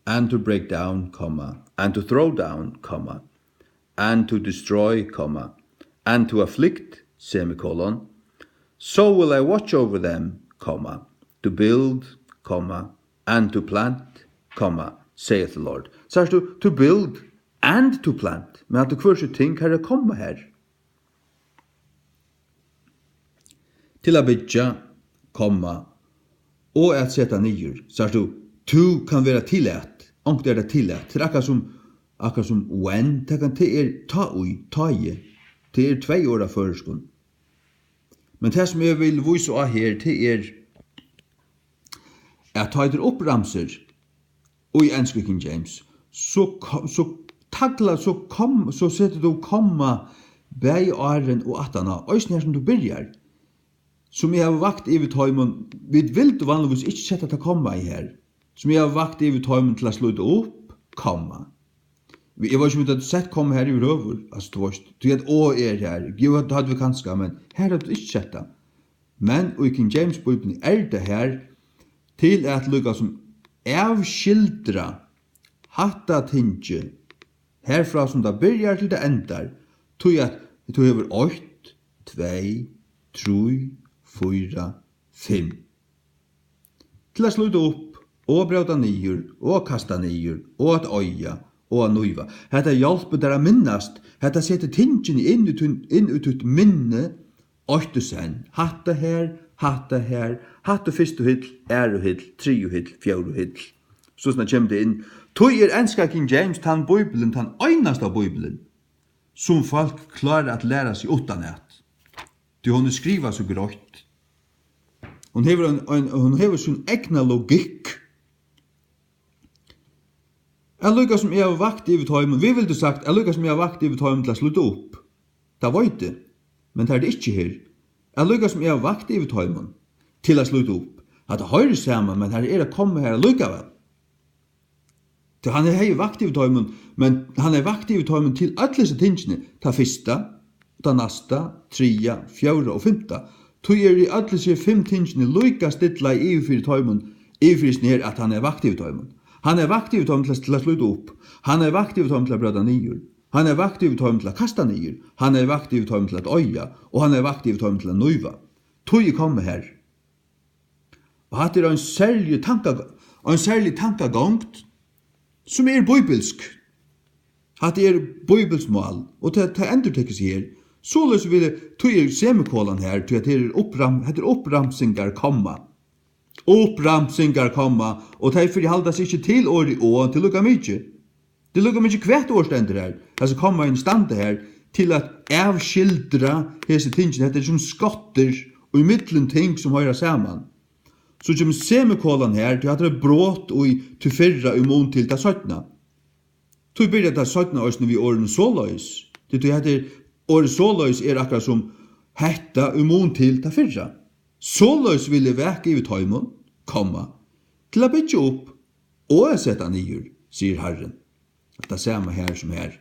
and to break down, comma, and to throw down, comma, and to destroy, comma, and to afflict, semicolon, so will I watch over them, comma, to build, comma, and to plant, comma, saith the Lord. Sært tú, to build and to plant. Men at tú hvør sitt ting, her er komma her. Til at byggja, komma, og at seta niður. Sært tú, to kann vera til at. Ongt er tað til at. Tað er akkurát sum, akkurát sum when. Tað kann, tað er tá í, tá í. Tað er tvey orð á føroyskum. Men tað, sum eg vil vísa á her, tað er, at tá tað er uppramsur í ensku King James, so ko-, so tagla, so kom-, so setur tú komma bæði áðrenn og aftaná, eisini her sum tú byrjar. Sum eg havi vakt yvir teimum, vit vildu vanligvis ikki seta tað komma í her. Sum eg havi vakt yvir teimum til at slíta upp, komma. Eg veit ikki, um vit høvdu sett komma har yvirhøvur, altso, tú veitst, tí at o er har. Jú, tað høvdu vit kanska, men har høvdu vit ikki sett tað. Men í King James Bíbliuni er tað har, til at líka sum avskildra hatta tingið, herfrá sum tað byrjar til tað endar, tí at tú hevur eitt, tvey, trý, fýra, fimm. Til at slíta upp, og at bróta niður, og at kasta niður, og at oyða, og at nýva. Hetta hjálpir tær at minnast, hetta setir tingini inn í tín, inn í títt minni, eitt í senn. Hatta her, hatta her, hatta er fyrstu hill, aðru hill, triðju hill, fjórðu hill. So snart kemur tað inn. Tí er enska King James tann Bíblian, tann einasta Bíblian, sum fólk klára at læra seg uttanat. Tí hon er skrivað so greitt. Hon hevur ein, ein, hon hevur sín egna logikk. At líka sum eg havi vakt yvir teimum, vit vildu sagt, at líka sum eg havi vakt yvir teimum til at slíta upp. Tað veit eg, men tað er tað ikki her. At líka sum eg havi vakt yvir teimum til at slíta upp. Hatta hoyrir saman, men har er at koma har allíkavæl. Tí hann hevði vakt yvir teimum, men hann hevði vakt yvir teimum til øll hesi tingini, tað fyrsta, tað næsta, triðja, fjórða og fimta. Tí eru øll hesi fimm tingini líka stillað yvir fyri teimum, yvir fyri sær, at hann hevði vakt yvir teimum. Hann hevði vakt yvir teimum til at, til at slíta upp. Hann hevði vakt yvir teimum til at bróta niður. Hann hevði vakt yvir teimum til at kasta niður. Hann hevði vakt yvir teimum til at oyða. Og hann hevði vakt yvir teimum til at nýva. Tí er komið har. Og hatta er ein serlig tanka-, ein serlig tankagongd, sum er bíbilsk. Hatta er bíbilskt mál, og tað, tað endurtekur seg her. Soleiðis vil eg, tí er semikolan her, tí at her er uppram-, hetta er uppramsingar, komma. Uppramsingar, komma, og tey fyrihalda seg ikki til orðið og, til líka mikið. Tað er líka mikið, hvat orð stendur har, tað sum komma inn standa har, til at avskildra hesi tingini. Hetta er sum skottur í millum ting, sum hoyra saman. So kemur semikolan her, tí hatta er brot í tí fyrra í mun til tað seinna. Tí byrjar tað seinna eisini við orðinum soleiðis. Tí, tí hetta er, orðið soleiðis er akkurát sum hetta í mun til tað fyrra. Soleiðis vil eg vaka yvir teimum, komma, til at byggja upp og at seta niður, sigur Harrin. Tað sama her sum her.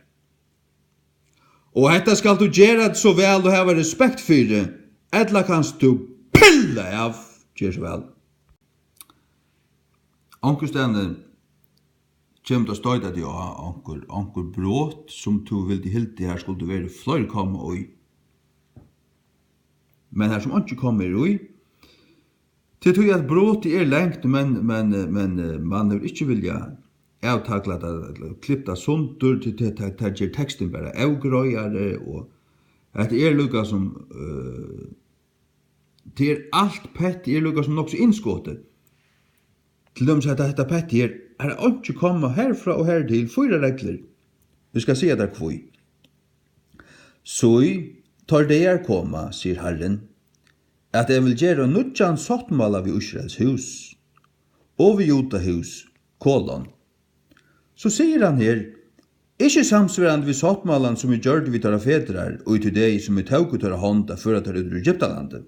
Og hetta skalt tú gera so væl og hava respekt fyri, ella kanst tú pilla av. Ger so væl. Onkustaðni kemur tað stoyta teg á onkur, onkur brot, sum tú vildi hildið har skuldi verið fleiri komma í. Men har sum einki komma er í, tað er tí, at brotið er langt, men, men, men, eh, mann hevur ikki viljað avtagla tað, ella klipt tað sundur, tí tað, tað, tað ger tekstin bara avgreiðari, og hetta er líka sum, eh, tað er alt pettið er líka sum nokk so innskotið. Til dømis hetta, hetta pettið her, har er einki komma herfrá og her til, fýra reglur. Eg skal siga tær hví. Sí, teir dagar koma, sigur Harrin, at eg vil gera ein nýggjan sáttmála við Ísraels hús og við Júda hús, kolon. So sigur hann her, ikki samsvarandi við sáttmálan, sum eg gjørdi við teirra fedrar, og í tí degi, sum eg tók í teirra hond at føra teir út úr Egyptalandi.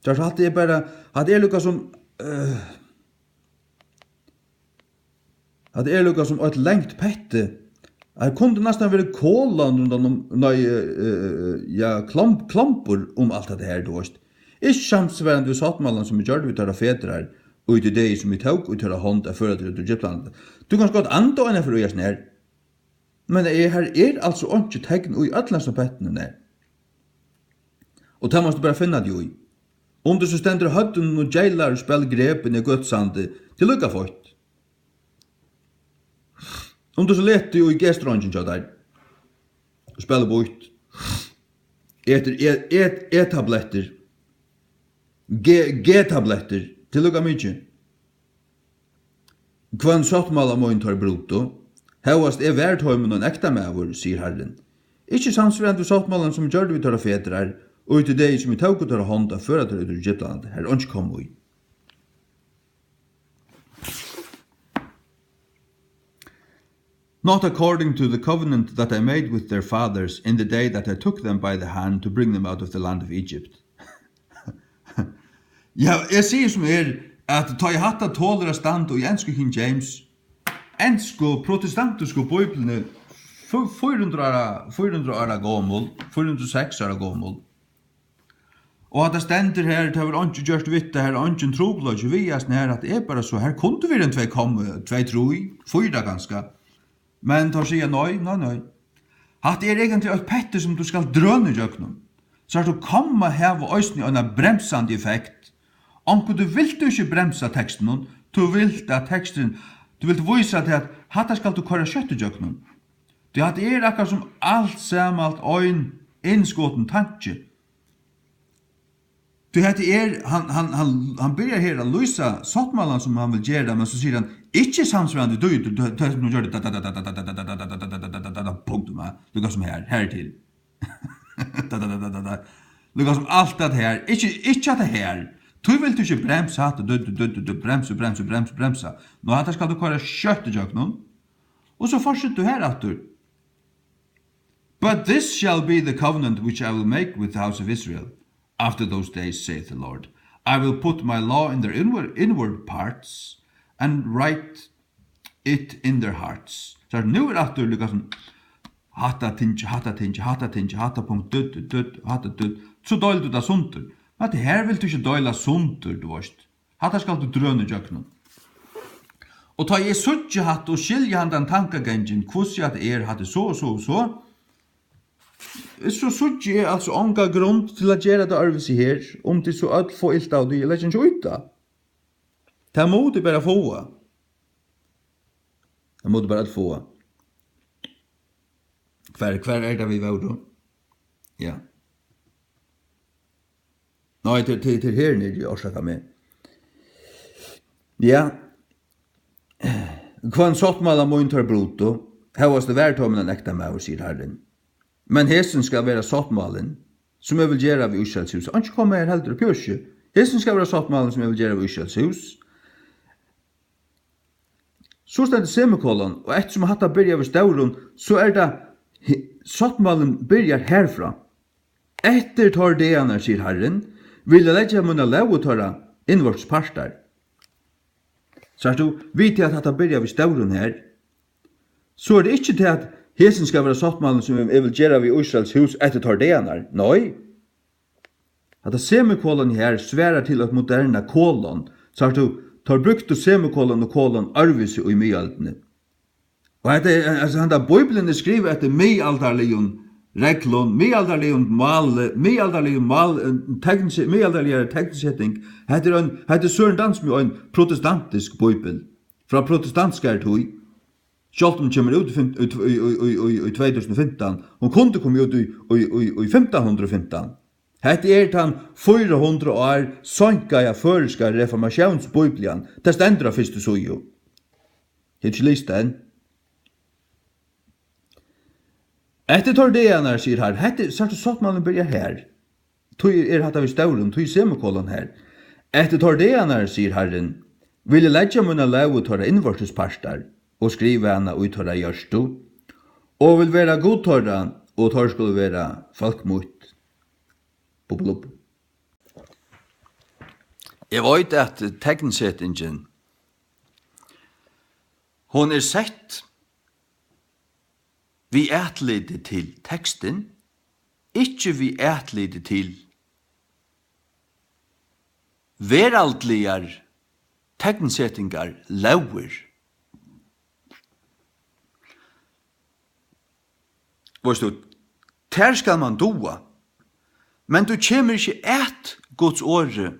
Tað er so, hatta er bara, hatta er líka sum, eh, hatta er líka sum eitt langt petti. Har kundi næstan verið kolon rundan um, nei, eh, eh, eh, ja, klomp-, klompur um alt hetta her, tú veist. Ikki samsvarandi við sáttmálan, sum eg gjørdi við teirra fedrar, og í tí degi, sum eg tók í teirra hond at føra teir út úr Egyptalandi. Tú kanst gott anda eina ferð í hasum her. Men eg, har er altso einki tekn í øllum hesum pettinum, nei. Og tað mást tú bara finna teg í. Um tú so stendur á høvdinum og geilar og spælir grep inni í Gøtusandi, tað er líka feitt. Um tú so letur í G-strongin hjá tær og spælir býtt, etur e-, et-, E-tablettir, G-, G-tablettir, tað er líka mikið. Hvønn sáttmála mín teir brutu, hóast eg var teimum ein ektamaður, sigur Harrin. Ikki samsvarandi við sáttmálan, sum eg gjørdi við teirra fedrar, og í tí degi, sum eg tók í teirra hond at føra teir út úr Egyptalandi, har einki kom í. Not according to the covenant that I made with their fathers in the day that I took them by the hand to bring them out of the land of Egypt. Ja, eg sigi sum er, at tá ið hatta tolur at standa í ensku King James, ensku protestantisku bíbliuni, fýra hundrað ára, fýra hundrað ára gomul, fýra hundrað og seks ára gomul, og at tað stendur her, tað verður einki gjørt við tað, her er eingin trupulleiki við hasum her, at tað er bara so, her kundu verið ein tvey komma, tvey, trý, fýra kanska. Men teir siga nei, nei, nei. Hatta er eigentliga eitt petti, sum tú skalt drøna ígjøgnum. So at tú komma hava eisini eina bremsandi effekt. Onkuntíð vilt tú ikki bremsa tekstinum, tú vilt at teksturin, tú vilt vísa til, at hatta skalt tú koyra skjótt ígjøgnum. Tí hatta er akkurát sum alt samalt ein innskotin tanki. Tí hetta er, hann, hann, hann, hann byrjar her at lýsa sáttmálan, sum hann vil gera, men so sigur hann, ikki samsvarandi, tú, tú, tú, tú, nú gjør det, da, da, punktum, ja. Líka sum her, her til. Da, da, da, da, da, da. Líka sum alt det her, ikki, ikki at det her. Tú vilt ikki bremsa hatta, du, du, du, du, du, bremsa, bremsa, bremsa, bremsa. Nú, hatta skal tú koyra skjótt ígjøgnum. Og so fortsetur tú her aftur. But this shall be the covenant which I will make with the house of Israel after those days, saith the Lord. I will put my law in their inward, inward parts and write it in their hearts. So nú er aftur líka sum hatta tingi, hatta tingi, hatta tingi, hatta punkt, dutt, dutt, hatta dutt. So deilir tú tað sundur. Men hatta her vilt tú ikki deila sundur, tú veist. Hatta skalt tú drøna ígjøgnum. Og tá eg síggi hatta og skilji handan tankagangin, hvussu at er, hatta er so og so og so, so síggi eg altso onga grund til at gera tað øðrvísi her, um tit so øll fáa ilt av tí, eg leggi ikki í tað. Tað mugu tit bara fáa. Tað mugu tit bara øll fáa. Hvar, hvar er tað, vit vóru? Ja. Nei, til, til, til her niðri, orsaka meg. Ja. Hvønn sáttmála mín teir brutu, hóast eg var teimum ein ektamaður, sigur Harrin. Men hesin skal vera sáttmálin, sum eg vil gera við Ísraels hús. Einki komma her heldur, pjússi. Hesin skal vera sáttmálin, sum eg vil gera við Ísraels hús. So stendur semikolon, og eftirsum hatta byrjar við stórum, so er tað he-, sáttmálin byrjar herfrá. Eftir teir dagarnar, sigur Harrin, vil eg leggja mína lóg í teirra innvortis partar. Sært tú, við tí at hatta byrjar við stórum her, so er tað ikki tað, at hesin skal vera sáttmálin, sum eg vil gera við Ísraels hús eftir teir dagarnar. Nei. Hatta semikolon her svarar til eitt moderna kolon. Sært tú, teir brúktu semikolon og kolon øðrvísi í miðøldini. Og hetta er, altso, henda Bíblian er skrivað eftir miðaldarligum reglum, miðaldarligum máli, miðaldarligum mál, eh, teknse-, miðaldarligari teknseting. Hetta er ein, hetta er Søren Dansmi, ein protestantisk bíbel, frá protestantskari tíð. Sjálvt um hon kemur út í fim-, í, í, í, í, í, í tvey túsund og fimtan, hon kundi komið út í, í, í, í fimtan hundrað og fimtan. Hetta er tann fýra hundrað ár seinkaða føroyska reformatiónsbíblian. Tað stendur á fyrstu síðu. Hevur ikki lisið enn. Eftir teir dagarnar, sigur Harrin, hetta er, sært tú, sáttmálin byrjar her. Tí er hatta við stórum, tí semikolon her. Eftir teir dagarnar, sigur Harrin, vil eg leggja mína lóg í teirra innvortis partar og skriva hana í teirra hjørtu, og vil vera Gud teirra, og teir skulu vera fólk mítt. Bubbulubb. Eg veit, at teknsetingin, hon er sett við atliti til tekstin, ikki við atliti til veraldligar teknsetingar, lógir. Veitst tú, tær skal mann duga, men tú kemur ikki at Guds orði.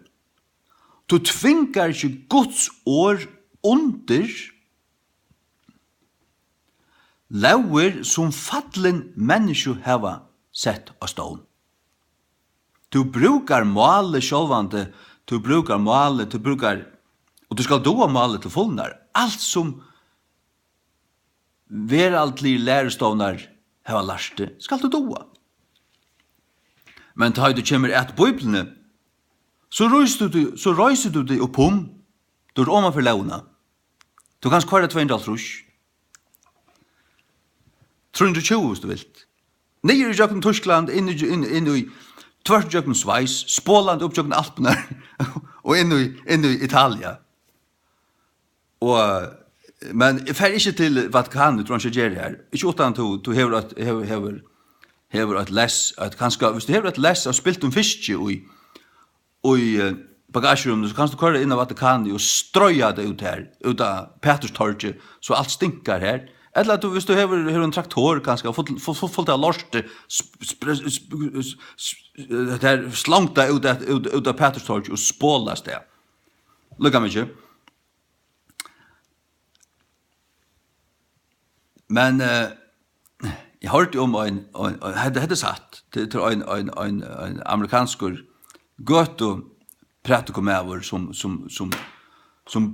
Tú tvingar ikki Guds orð undir lógir, sum fallin menniskju hava sett á stovn. Tú brúkar málið sjálvandi, tú brúkar málið, tú brúkar, og tú skal duga málið til fulnar. Alt sum veraldligir lærustovnar hava lært teg, skalt tú duga. Men tá ið tú kemur at Bíbliuni, so reisir tú, so reisir tú teg upp um, tú ert oman fyri lógina. Tú kanst koyra tvey hundrað og hálvtrýss. Trý hundrað og tjúgu, viss tú vilt. Niður ígjøgnum Týskland, inn í, inn, inn í, tvørtur ígjøgnum Sveis, spolandi upp ígjøgnum Alpirnar og inn í, inn í Italia. Og, men eg fari ikki til Vatikanið, tú ert ikki at gera her. Ikki uttan tú, tú hevur eitt, hevur, hevur, hevur eitt less, eitt kanska, viss tú hevur eitt less av spiltum fiski í, í, eh, bagasjurúminum, so kanst tú koyra inn á Vatikanið og stroya tað út her, út á Pæturstorgið, so alt stinkar her. Ella at tú, viss tú hevur, hevur ein traktor, kanska full, full, full, fullt av lorti, sp-, sp-, sp-, sp-, sp-, hetta her slongta út at, út, út á Pæturstorgið og spola av stað. Líka mikið. Men, eh, eg hoyrdi um ein, ein, ein, hetta, hetta er satt, til, til ein, ein, ein, ein amerikanskur gøtuprædikumaður, sum, sum, sum, sum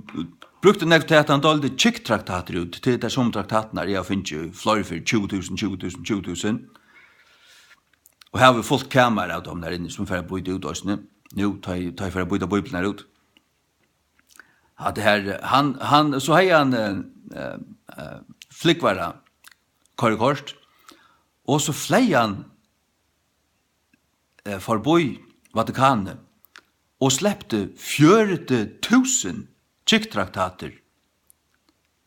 brúkti nógv til, at hann deildi Chick-traktatir út, til tær somu traktatirnar, eg havi fingið fleiri fyri tjúgu túsund, tjúgu túsund, tjúgu túsund. Og havi fult kamar av teimum har inni, sum fara at býta út eisini. Nú, tá eg, tá eg fari at býta bíbliurnar út. Hatta her, hann, hann, so hevði hann, eh, eh, eh, flúgvara koyrikort, og so fleyg hann, eh, forbí Vatikanið og slepti fjøruti túsund Chick-traktatir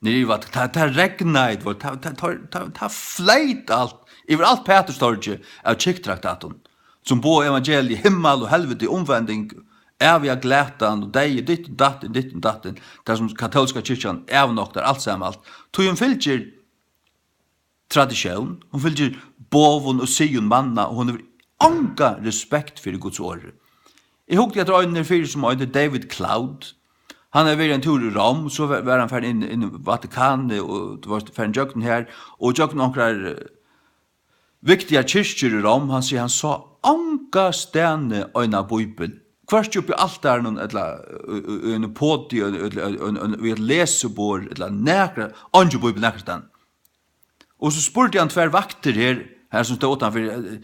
niður í Vat-, tað, tað regnaði, tað, tað, tað, tað, tað fleyt alt, yvir alt Pæturstorgið av Chick-traktatum, sum boða evangeliið, himmal og helviti, umvending, æviga glatan og deyði, ditten datten, ditten datten, tað sum katólska kirkjan avnoktar alt saman alt. Tí hon fylgir traditión, hon fylgir boðum og siðum manna, og hon hevur onga respekt fyri Guds orði. Eg hugdi eftir einum fyri, sum eitur David Cloud. Hann hevði verið ein túr í Rom, so var, var hann farin inn, inn í Vatikanið, og tú veitst, farin gjøgnum her, og gjøgnum onkrar, eh, viktigar kirkjur í Rom. Hann sigur, hann sá ongastaðni eina bíbel. Hvørki uppi á altarinum, ella í, í, í einum podi, ella, ella, ella, ella við eitt lesiborð, ella nakra, eingin Bíbel nakrastaðni. Og so spurdi hann tvær vaktir her, her sum stóð uttanfyri, eh,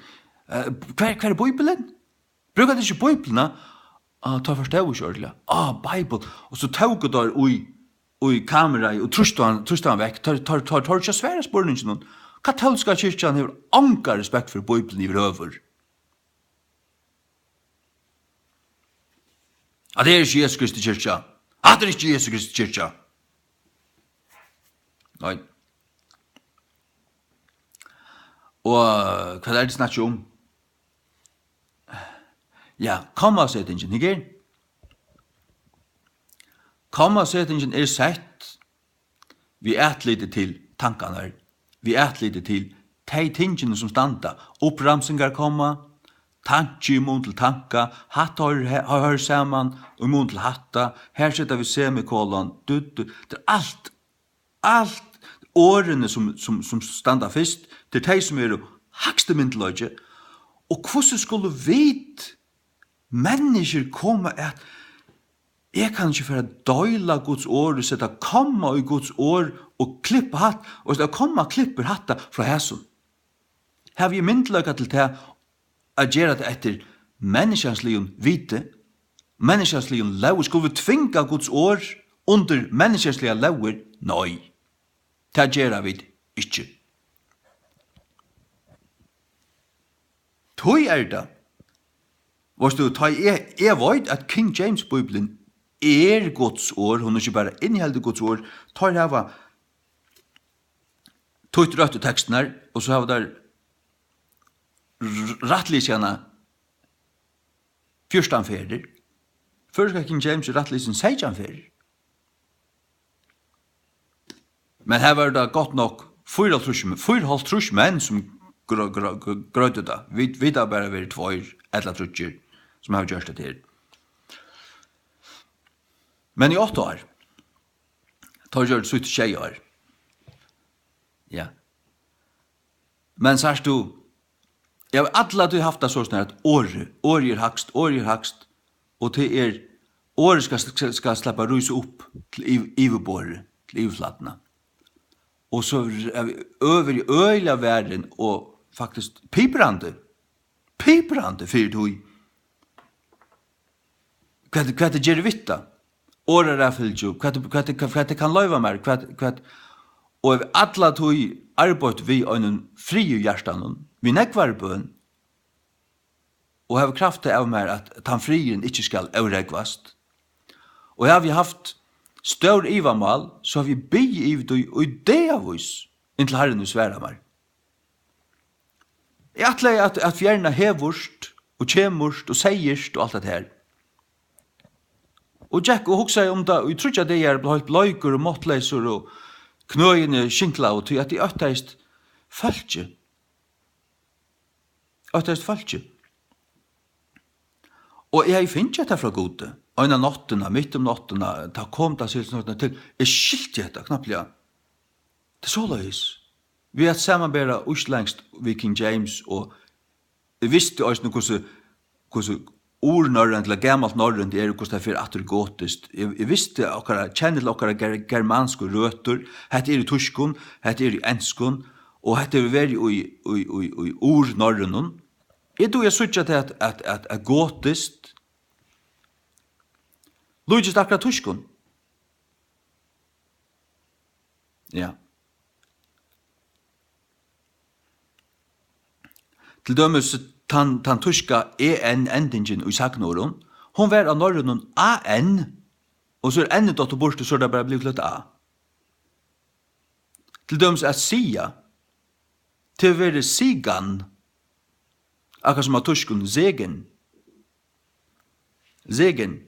eh, "Hvar, hvar er Bíbelin? Brúka tit ikki Bíbelina?" "Ah, teir forstóðu ikki ordiliga." "Ah, Bible." Og so tóku teir í, í kameraið og trýstu hann, trýstu hann vekk. Teir, teir, teir, teir ikki at svara spurninginum. Katólska kirkjan hevur onga respekt fyri Bíbelini yvirhøvur. At tað er ikki Jesu Kristi kirkja. At tað er ikki Jesu Kristi kirkja. Nei. Og, eh, hvat er tað, tit snakka um? Ja, kommasetingin, hygg her. Kommasetingin er sett við atliti til tankarnar, við atliti til tey tingini, sum standa, uppramsingarkomma, tanki í mun til tanka, hatta hoyrir, he-, hoyrir saman í mun til hatta, her seta vit semikolon, du, du, tað er alt, alt orðini, sum, sum, sum standa fyrst, tað er tey, sum eru hægsti myndugleiki, og hvussu skulu vit, menniskjur, koma at, eg kann ikki fara at deila Guds orð og seta komma í Guds orð og klippa hatt, og seta komma klippir hatta frá hasum. Havi eg myndugleika til tað, at gera tað eftir menniskjansligum viti, menniskjansligum lógum? Skulu vit tvinga Guds orð undir menniskjasligar lógir? Nei, tað gera vit ikki. Tí er tað, veitst tú, tá eg, eg veit, at King James Bíblian er Guds orð, hon er ikki bara inniheldur Guds orð, teir hava týtt røttu tekstirnar, og so hava teir r-, rættlisið hana fjúrtan ferðir. Føroyska King James er rættlisin seytjan ferðir. Men her var tað gott nokk fýraoghálvtrýss, fýraoghálvtrýss menn, sum grø-, grø-, grø-, greiddu tað. Vit, vit hava bara verið tveir ella tríggir, sum hava gjørt tað her. Men í átta ár. Teir gjørdu sítt í sjey ár. Ja. Men sært tú, eg havi alla tíð havt tað soleiðis, at orðið, orðið er hægst, orðið er hægst, og tað er, orðið skal, skal, skal sleppa at rísa upp til yv-, yvirborðið, til yvirflatina. Og so er eg øgiliga varin og faktiskt piprandi, piprandi fyri tí, hvat, hvat eg geri við tað. Orðaraðfylgju, hvat, hvat, hvat, hvat eg kann loyva mær, hvat, hvat, og eg havi alla tíð arbeitt við einum friði í hjartanum, við nógvari bøn, og havi kravt tað av mær, at tann friðurin ikki skal órógvast. Og havi eg havt stór ivamál, so havi eg biðið yvir tí í dagavís, inntil Harrin hevur svarað mær. Eg ætlaði at, at fjerna hevurt og kemurt og segist og alt tað her. Og gekk og hugsaði um tað í tríggjar dagar, bleiv heilt bleikur og máttleysur og knøini skinklaðu, tí at eg óttaðist fólkið. Óttaðist fólkið. Og eg hevði fingið hetta frá Gudi. Eina náttina, mitt um náttina, tá kom tað seg til, eg skilti hetta knappliga. Tað er soleiðis. Við at samanbera íslendskt við King James, og eg visti eisini, hvussu, hvussu urnorrønt ella gamalt norrønt er, hvussu tað fer aftur í gotiskt. Eg, eg visti okkara, kenni til okkara ger-, germansku røtur. Hetta er í týskum, hetta er í enskum, og hetta hevur verið í, í, í, í urnorrønum. Eg dugi at síggja tað, at, at, at, at gotiskt líkist akkurát týskum. Ja. Til dømis tann, tann týska E N-endingin í sagnorðum, hon var á norrønum A N, og so er N dottið burtur, so er tað bara blivið til eitt A. Til dømis at siga, tað hevur verið sigan, akkurát sum á týskum, segen. Segen.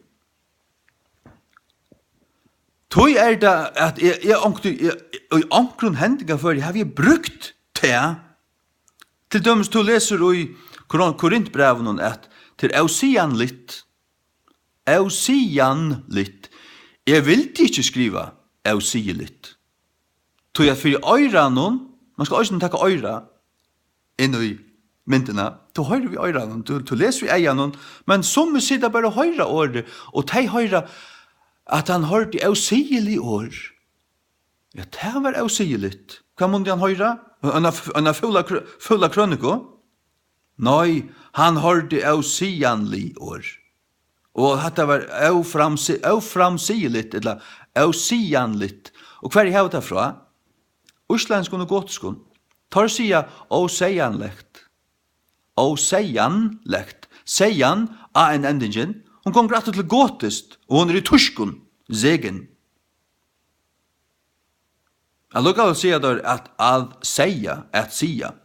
Tí er tað, at eg, eg, onkuntíð, eg, í onkrum hendingaføri havi eg brúkt tað. Til dømis, tú lesur í Korin-, Korintbrævinum, at tað er ósiganligt. Ósiganligt. Eg vildi ikki skriva ósigiligt. Tí at fyri oyranum, man skal eisini taka oyra inn í myndina. Tú hoyrir við oyranum, tú, tú lesur við eyganum, men summi sita bara og hoyra orðið, og tey hoyra, at hann hoyrdi ósigilig orð. Ja, tað var ósigiligt. Hvat mundi hann hoyra? Eina, eina fúla krø-, fúla krøniku? Nei, hann hoyrdi ósiganlig orð. Og hatta var óframsi-, óframsigiligt, ella ósiganligt. Og hvar hava tað frá? Íslendskum og gotiskum. Teir siga óseyganlegt. Óseyganlegt. Seygan, A N endingin, hon gongur aftur til gotiskt, og hon er í týskum. Segen. Allíkavæl siga teir at, at seyga, at siga.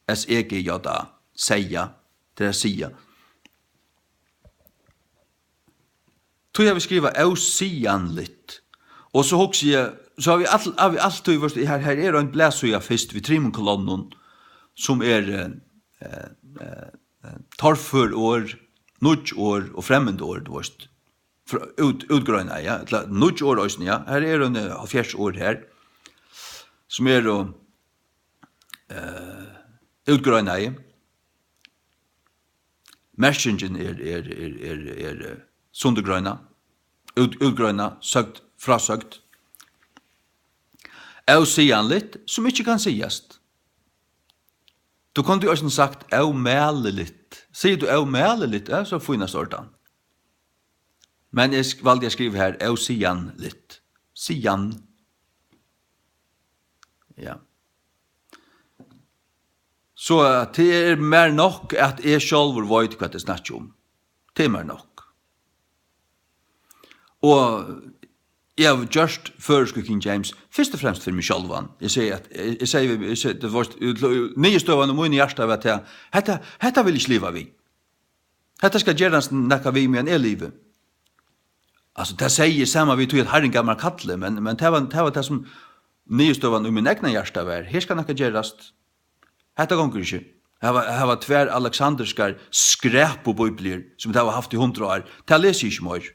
S E G J A, seyga, tað er at siga. Tí havi eg skrivað ósiganligt. Og so hugsi eg, so havi eg all-, havi eg altíð, veitst, her, her er ein blaðsíða fyrst við trimum kolonnum, sum er, eh, eh, eh, eh, torfør orð, nýggj orð og fremmand orð, tú veitst. Fr-, út-, útgreina, ja, ella nýggj orð eisini, ja. Her eru eini, eh, hálvfjerðs orð her, sum eru, eh, útgreinaði. Merkingin er, er, er, er, er, eh, sundurgreina, út-, útgreina, søgd, frásøgd. Ósiganligt, sum ikki kann sigast. Tú kundi eisini sagt ómæliligt. Sigur tú ómæliligt, ja, so fínasta ordan. Men eg sk-, valdi at skriva her ósiganligt. Sigan. Ja. So, eh, tað er mær nokk, at eg sjálvur veit, hvat eg snakki um. Tað er mær nokk. Og eg havi gjørt føroysku King James fyrst og fremst fyri meg sjálvan. Eg sigi at, eg, eg sigi, eg sigi, tað var, niðurstøðan í mínum hjarta var tað, hetta, hetta vil eg ikki liva við. Hetta skal gerast nakað við, meðan eg livi. Altso, tað sigi eg sama við tí, at Harrin gav mær kallið, men, men tað var, tað var tað, sum niðurstøðan í mínum egna hjarta var. Her skal nakað gerast. Hetta gongur ikki. Hava, hava tvær aleksandriskar skrapubíbliur, sum vit hava havt í hundrað ár. Tað lesi eg ikki meir.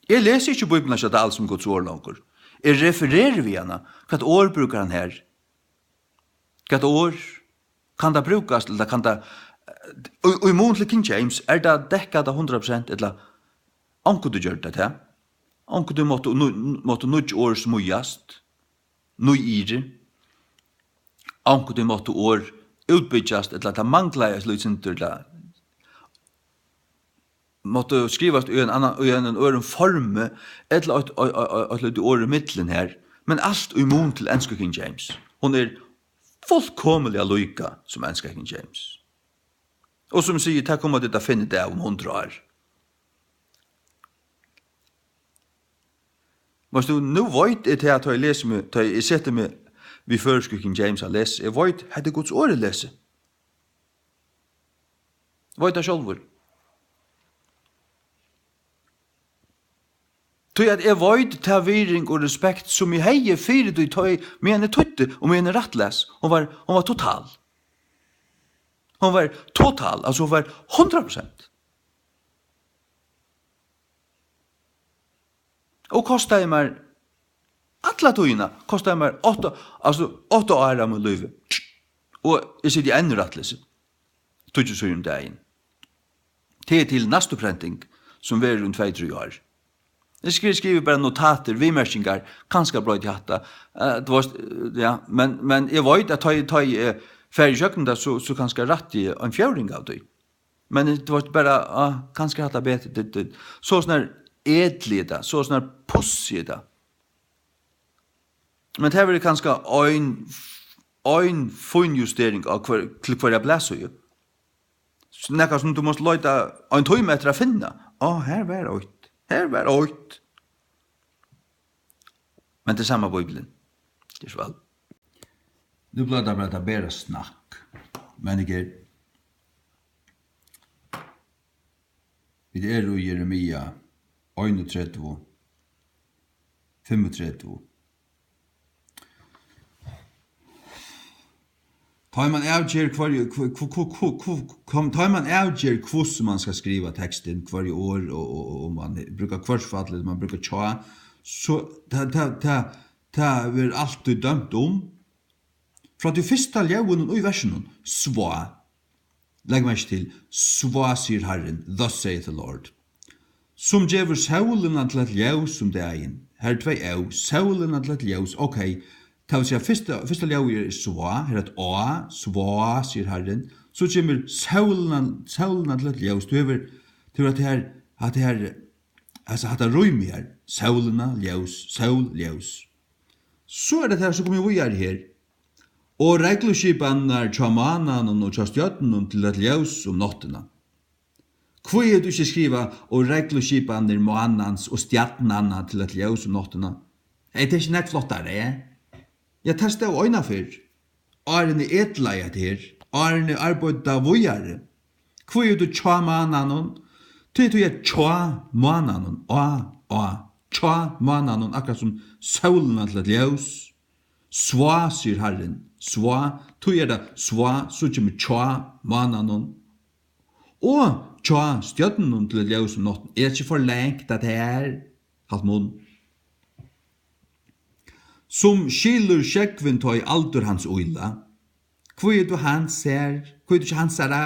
Eg lesi ikki Bíbliuna hjá Dahl sum Guds orð longur. Eg refereri við hana. Hvat orð brúkar hann her? Hvat orð? Kann tað brúkast, ella kann tað, í, í mun til King James, er tað dekkað hundrað prosent, ella onkuntíð gjørdi tað tað? Onkuntíð máttu nú-, máttu nýggj orð smíðast, nýgri. Onkuntíð máttu orð útbyggjast, ella tað manglaði eitt lítið sindur, ella máttu skrivast í ein annan, í einum øðrum formi, ella eitt, eitt, eitt, eitt, eitt lítið orð í millum her, men alt í mun til ensku King James. Hon er fullkomiliga líka sum enska King James. Og sum eg sigi, tað koma tit at finna út av um hundrað ár. Men tú, nú veit eg tað, at tá eg lesi meg, tá eg seti meg við føroysku King James at lesa, eg veit, hetta er Guds orð, eg lesi. Veit tað sjálvur. Tí at eg veit ta virðing og respekt, sum eg hevði fyri tí, tá eg, meðan eg týddi og meðan eg rættlas, hon var, hon var total. Hon var total, altso, hon var hundrað prosent. Og kostaði mær, alla tíðina, kostaði mær átta, altso, átta ár av mínum lívi. Og eg siti enn og rættlesi tíggju síður um dagin. Tað er til næstu prenting, sum verður um tvey, trý ár. Eg skri-, skrivi bara notatir, viðmerkingar, kanska broyti eg hatta. Eh, tú veitst, eh, ja, men, men eg veit, at tá eg, tá eg, eh, fari ígjøgnum tað, so, so kanska rætti eg ein fjórðing av tí. Men, eh, tú veitst, bara, ah, kanska er hatta betri, dit, dit. So snar edli er tað, so snar pussi er tað. Men tað verður kanska ein, ein fínjustering á hvør, til hvørja blaðsíðu. So nakað, sum tú mást leita ein tíma eftir at finna. Á, her var eitt. Her var eitt. Men tað er sama Bíblian. Ger so væl. Nú blívur tað bara, tað bara snakk. Men eg ger. Vit eru í Jeremia einogtretivu, fimmogtretivu. Tá ið mann avger hvørji-, hv-, hv-, hv-, hv-, hv-, kom-, tá ið mann avger, hvussu mann skal skriva tekstin, hvørji orð og, og, og um mann brúkar hvørsfall, ella mann brúkar hjá, so tað, tað, tað, tað verður altíð dømt um, frá tí fyrsta ljóðinum í versinum, svá. Legg merki til, svá, sigur Harrin, thus saith the Lord. Sum gevur sólina til eitt ljós um dagin. Har eru tvey ó, sólina til eitt ljós, ok. Tað vil siga, fyrsta, fyrsta ljóðið er svá, her er eitt á, svá, sigur Harrin. So kemur sólina, sólina til eitt ljós. Tú hevur, tú hevur hatta her, hatta her, altso hatta rýmið her. Sólina, ljós, sól, ljós. So er tað her, so komi eg víðari her. Og regluskipanirnar hjá mánanum og hjá stjørnunum til eitt ljós um náttina. Hví hevur tú ikki skrivað, og regluskipanir mánans og stjarnanna til eitt ljós um náttina? Er tað ikki nógv flottari? Ja, tað stóð einaferð, áðrenn eg etlaði hetta her, áðrenn eg arbeiddi tað víðari. Hví hevur tú hjá mánanum? Tí, tí at hjá mánanum, á, á, hjá mánanum, akkurát sum sólina til eitt ljós. Svá, sigur Harrin, svá, tí er tað svá, so kemur hjá mánanum. Og hjá stjørnunum til eitt ljós um náttina. Er ikki for langt at her? Halt munn. Sum skilur sjógvin, tá ið aldur hans ýla. Hví er tú hans her? Hví er tú ikki hansara?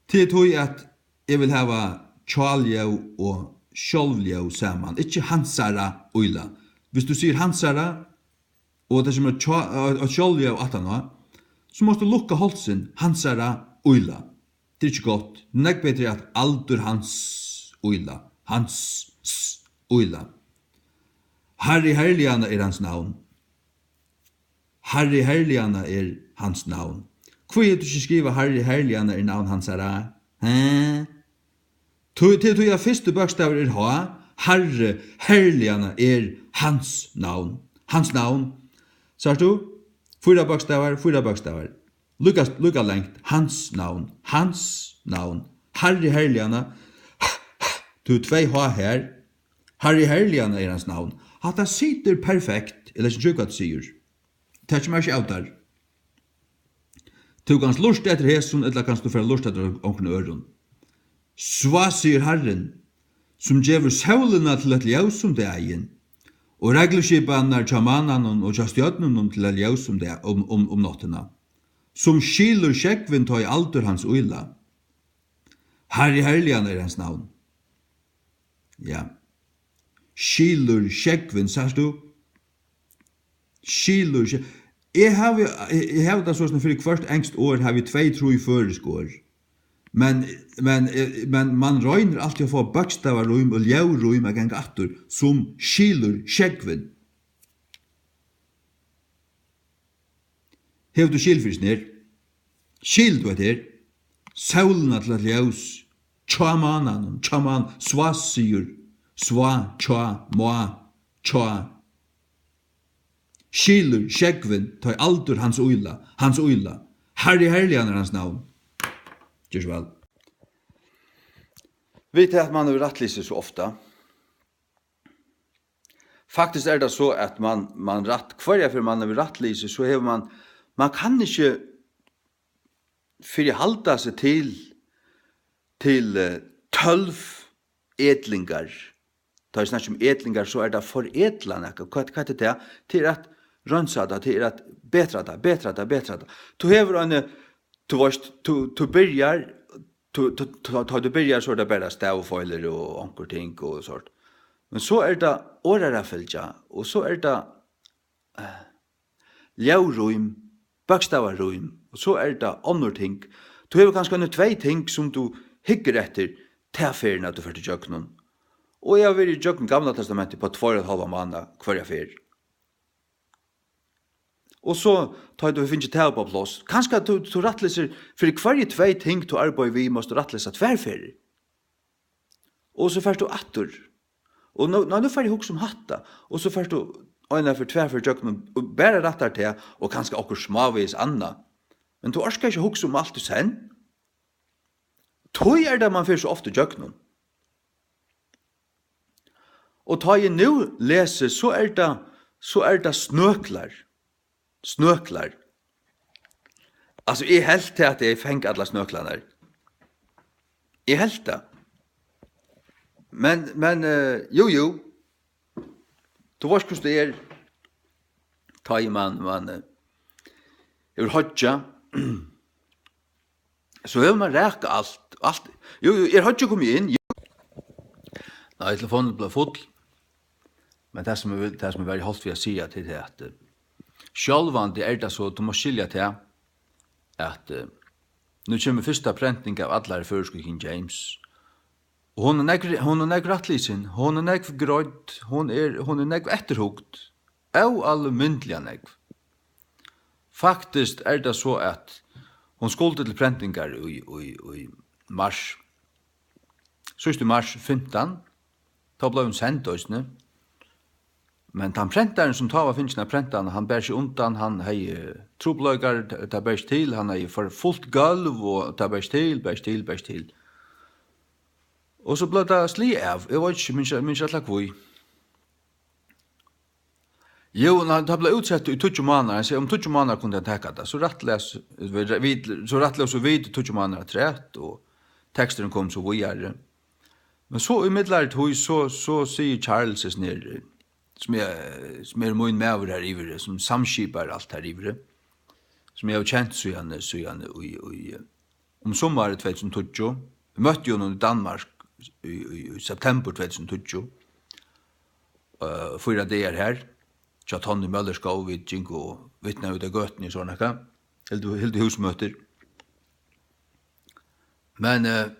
Til tí at eg vil hava hjáljóð og sjálvljóð saman, ikki hansara ýla. Hvis tú sigur hansara, og tað kemur eitt hjá-, eitt sjálvljóð aftaná, so mást tú lukka hálsin, hansara ýla. Tað er ikki gott. Nógv betri at aldur hans ýla. Hans s-, ýla. Harri herliganna er hans navn. Harri herliganna er hans navn. Hví hevur tú ikki skrivað Harri herliganna er navn hansara? Hæ? Tí, tí, tí at fyrsti bókstavur er H, Harri herliganna er hans navn. Hans navn. Sært tú? Fýra bókstavar, fýra bókstavar. Líka, líka langt. Hans navn. Hans navn. Harri herliganna. Tú, tvey H her. Harri herliganna er hans navn. Hatta situr perfekt. Eg leggi ikki í hvat tú sigur. Tað kemur ikki av tær. Tú kanst lurta eftir hesum, ella kanst tú fara at lurta eftir onkrum øðrum. Svá, sigur Harrin, sum gevur sólina til eitt ljós um dagin, og regluskipanirnar hjá mánanum og hjá stjørnunum til eitt ljós um dag, um, um, um náttina, sum skilur sjógvin, tá ið aldur hans ýla. Harri herliganna er hans navn. Ja. Skilur sjógvin, sært tú? Skilur sjógvin. Eg havi, eg, eg havi tað soleiðis, fyri hvørt enskt orð havi eg tvey, trý føroysk orð. Men, men, eh, men mann roynir altíð at fáa bókstavarím og ljóðrím at ganga aftur, sum skilur sjógvin. Hevur tú skil fyri hesum her? Skilur tú hetta her? Sólina til eitt ljós, hjá mánanum, hjá mán-, svá, sigur, svá, hjá, má, hjá. Skilur sjógvin, tá ið aldur hans ýla, hans ýla. Harri herliganna er hans navn. Ger so væl. Vit, at mann hevur rættlisið so ofta. Faktiskt er tað so, at mann, mann rætt, hvørja ferð mann hevur rættlisið, so hevur mann, mann kann ikki fyrihalda seg til, til, eh, tólv etlingar. Tá eg snakki um etlingar, so er tað foredla nakað. Hvat, hvat er tað? Tað er at reinsa tað, tað er at betra tað, betra tað, betra tað. Tú hevur eina, tú veist, tú, tú byrjar, tú, tú, tá, tá tú byrjar, so er tað bara stavifeilir og onkur ting og sort. Men so er tað orðaraðfylgja, og so er tað, eh, ljóðrím, bókstavarím, og so er tað onnur ting. Tú hevur kanska eini tvey ting, sum tú hyggur eftir ta ferðina, tú fert ígjøgnum. Og eg havi verið ígjøgnum Gamla Testamentið upp á tveir og ein hálvan mánað hvørja ferð. Og so, tá tú hevur fingið tað upp á pláss, kanska tú, tú rættlýsir fyri hvørji tvey ting, tú arbeiðir við, mást tú rættlýsa tvær ferðir. Og so fert tú aftur. Og nú, nei, nú fari eg hugsa um hatta. Og so fert tú eina ferð, tvær ferð gjøgnum, og bara rættar tað, og kanska okkurt smávegis annað. Men tú orkar ikki at hugsa um alt í senn. Tí er tað, man fer so ofta ígjøgnum. Og tá eg nú lesi, so er tað, so er tað snøklar. Snøklar. Altso, eg helt tað, at eg fekk allar snøklarnar. Eg helt tað. Men, men, eh, jú, jú. Tú veitst, hvussu tað er. Tá ið man, man, eh, hevur hoyggjað. So hevur mann rakað alt, alt. Jú, jú, er Hoyggj komin inn? Jú. Nei, telefonin bleiv full. Men tað sum eg vil, tað sum eg var í holt við at siga til tað, at, eh, sjálvandi er tað so, tú mást skilja tað, at, eh, nú kemur fyrsta prenting av allari føroysku King James. Og hon er nógv, hon er nógv rættlisin, hon er nógv greidd, hon er, hon er nógv eftirhugd. Óalmindiliga nógv. Faktiskt er tað so, at hon skuldi til prentingar í, í, í mars. Síðst í mars fimtan, tá bleiv hon send eisini. Men tann prentarin, sum tá var fingin at prenta hana, hann bar seg undan, hann hevði trupulleikar, ta-, tað bar ikki til, hann hevði for fult gólv, og tað bar ikki til, bar ikki til, bar ikki til. Og so bleiv tað sligið av, eg veit ikki, minnist, minnist rættiliga hví. Jú, nei, tað bleiv útsett í tíggju mánaðar, hann segði, um tíggju mánaðar kundi hann taka tað, so rættiliga s-, vit, vit, so rættiliga so vit tíggju mánaðar afturat, og teksturin kom so víðari. Men so í miðlari tíð, so, so sigur Charles hesneri, sum er, sum er mín maður har yviri, sum samskipar alt har yviri, sum eg havi kent síðani, síðani í, í, um summarið tvey túsund og tíggju. Eg møtti honum í Danmark í, í, í septembur tvey túsund og tíggju, eh, fýra dagar har, hjá Tonny Møllerskov, vit gingu og vitnaðu úti á gøtuni og so nakað, hildu, hildu húsmøtir. Men, eh,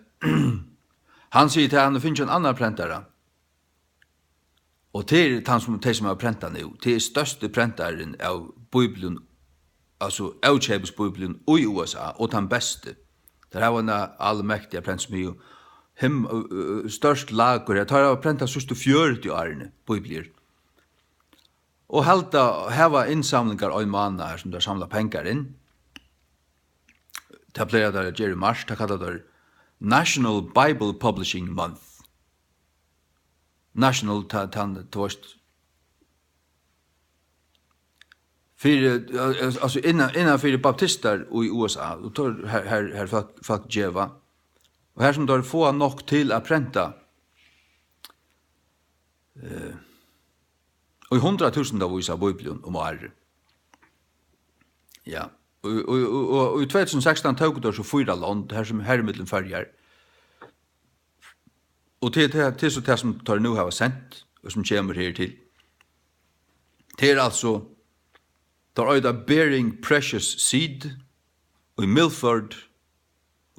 hann sigur, at hann hevur fingið ein annan prentara. Og tað er tann sum, tey sum hava prentað nú. Tað er størsti prentarin av bíblium, altso ókeypis bíblium í U S A, og tann besti. Teir hava eina almektiga prentsmiðju, him-, ø, ø, stórt lagur. Teir hava prentað síðstu fjøruti árini bíbliur. Og halda, hava innsamlingar ein mánað her, sum teir samla pengar inn. Tað plaga teir at gera í mars, tað kalla teir National Bible Publishing Month. National, ta-, tann, tú veist, fyri, al-, altso innan, innan fyri baptistar í U S A, og teir, har, har, har fólk, fólk geva, og har sum teir fáa nokk til at prenta, eh, í hundraðtúsundavís av bíblium um árið. Ja. Og, og, og, og í tvey túsund og sekstan tóku teir so fýra lond, har sum, har í millum Føroyar. Og til, til, til so tað sum teir nú hava sent, og sum kemur her til. Tað er altso, teir eita Bearing Precious Seed í Milford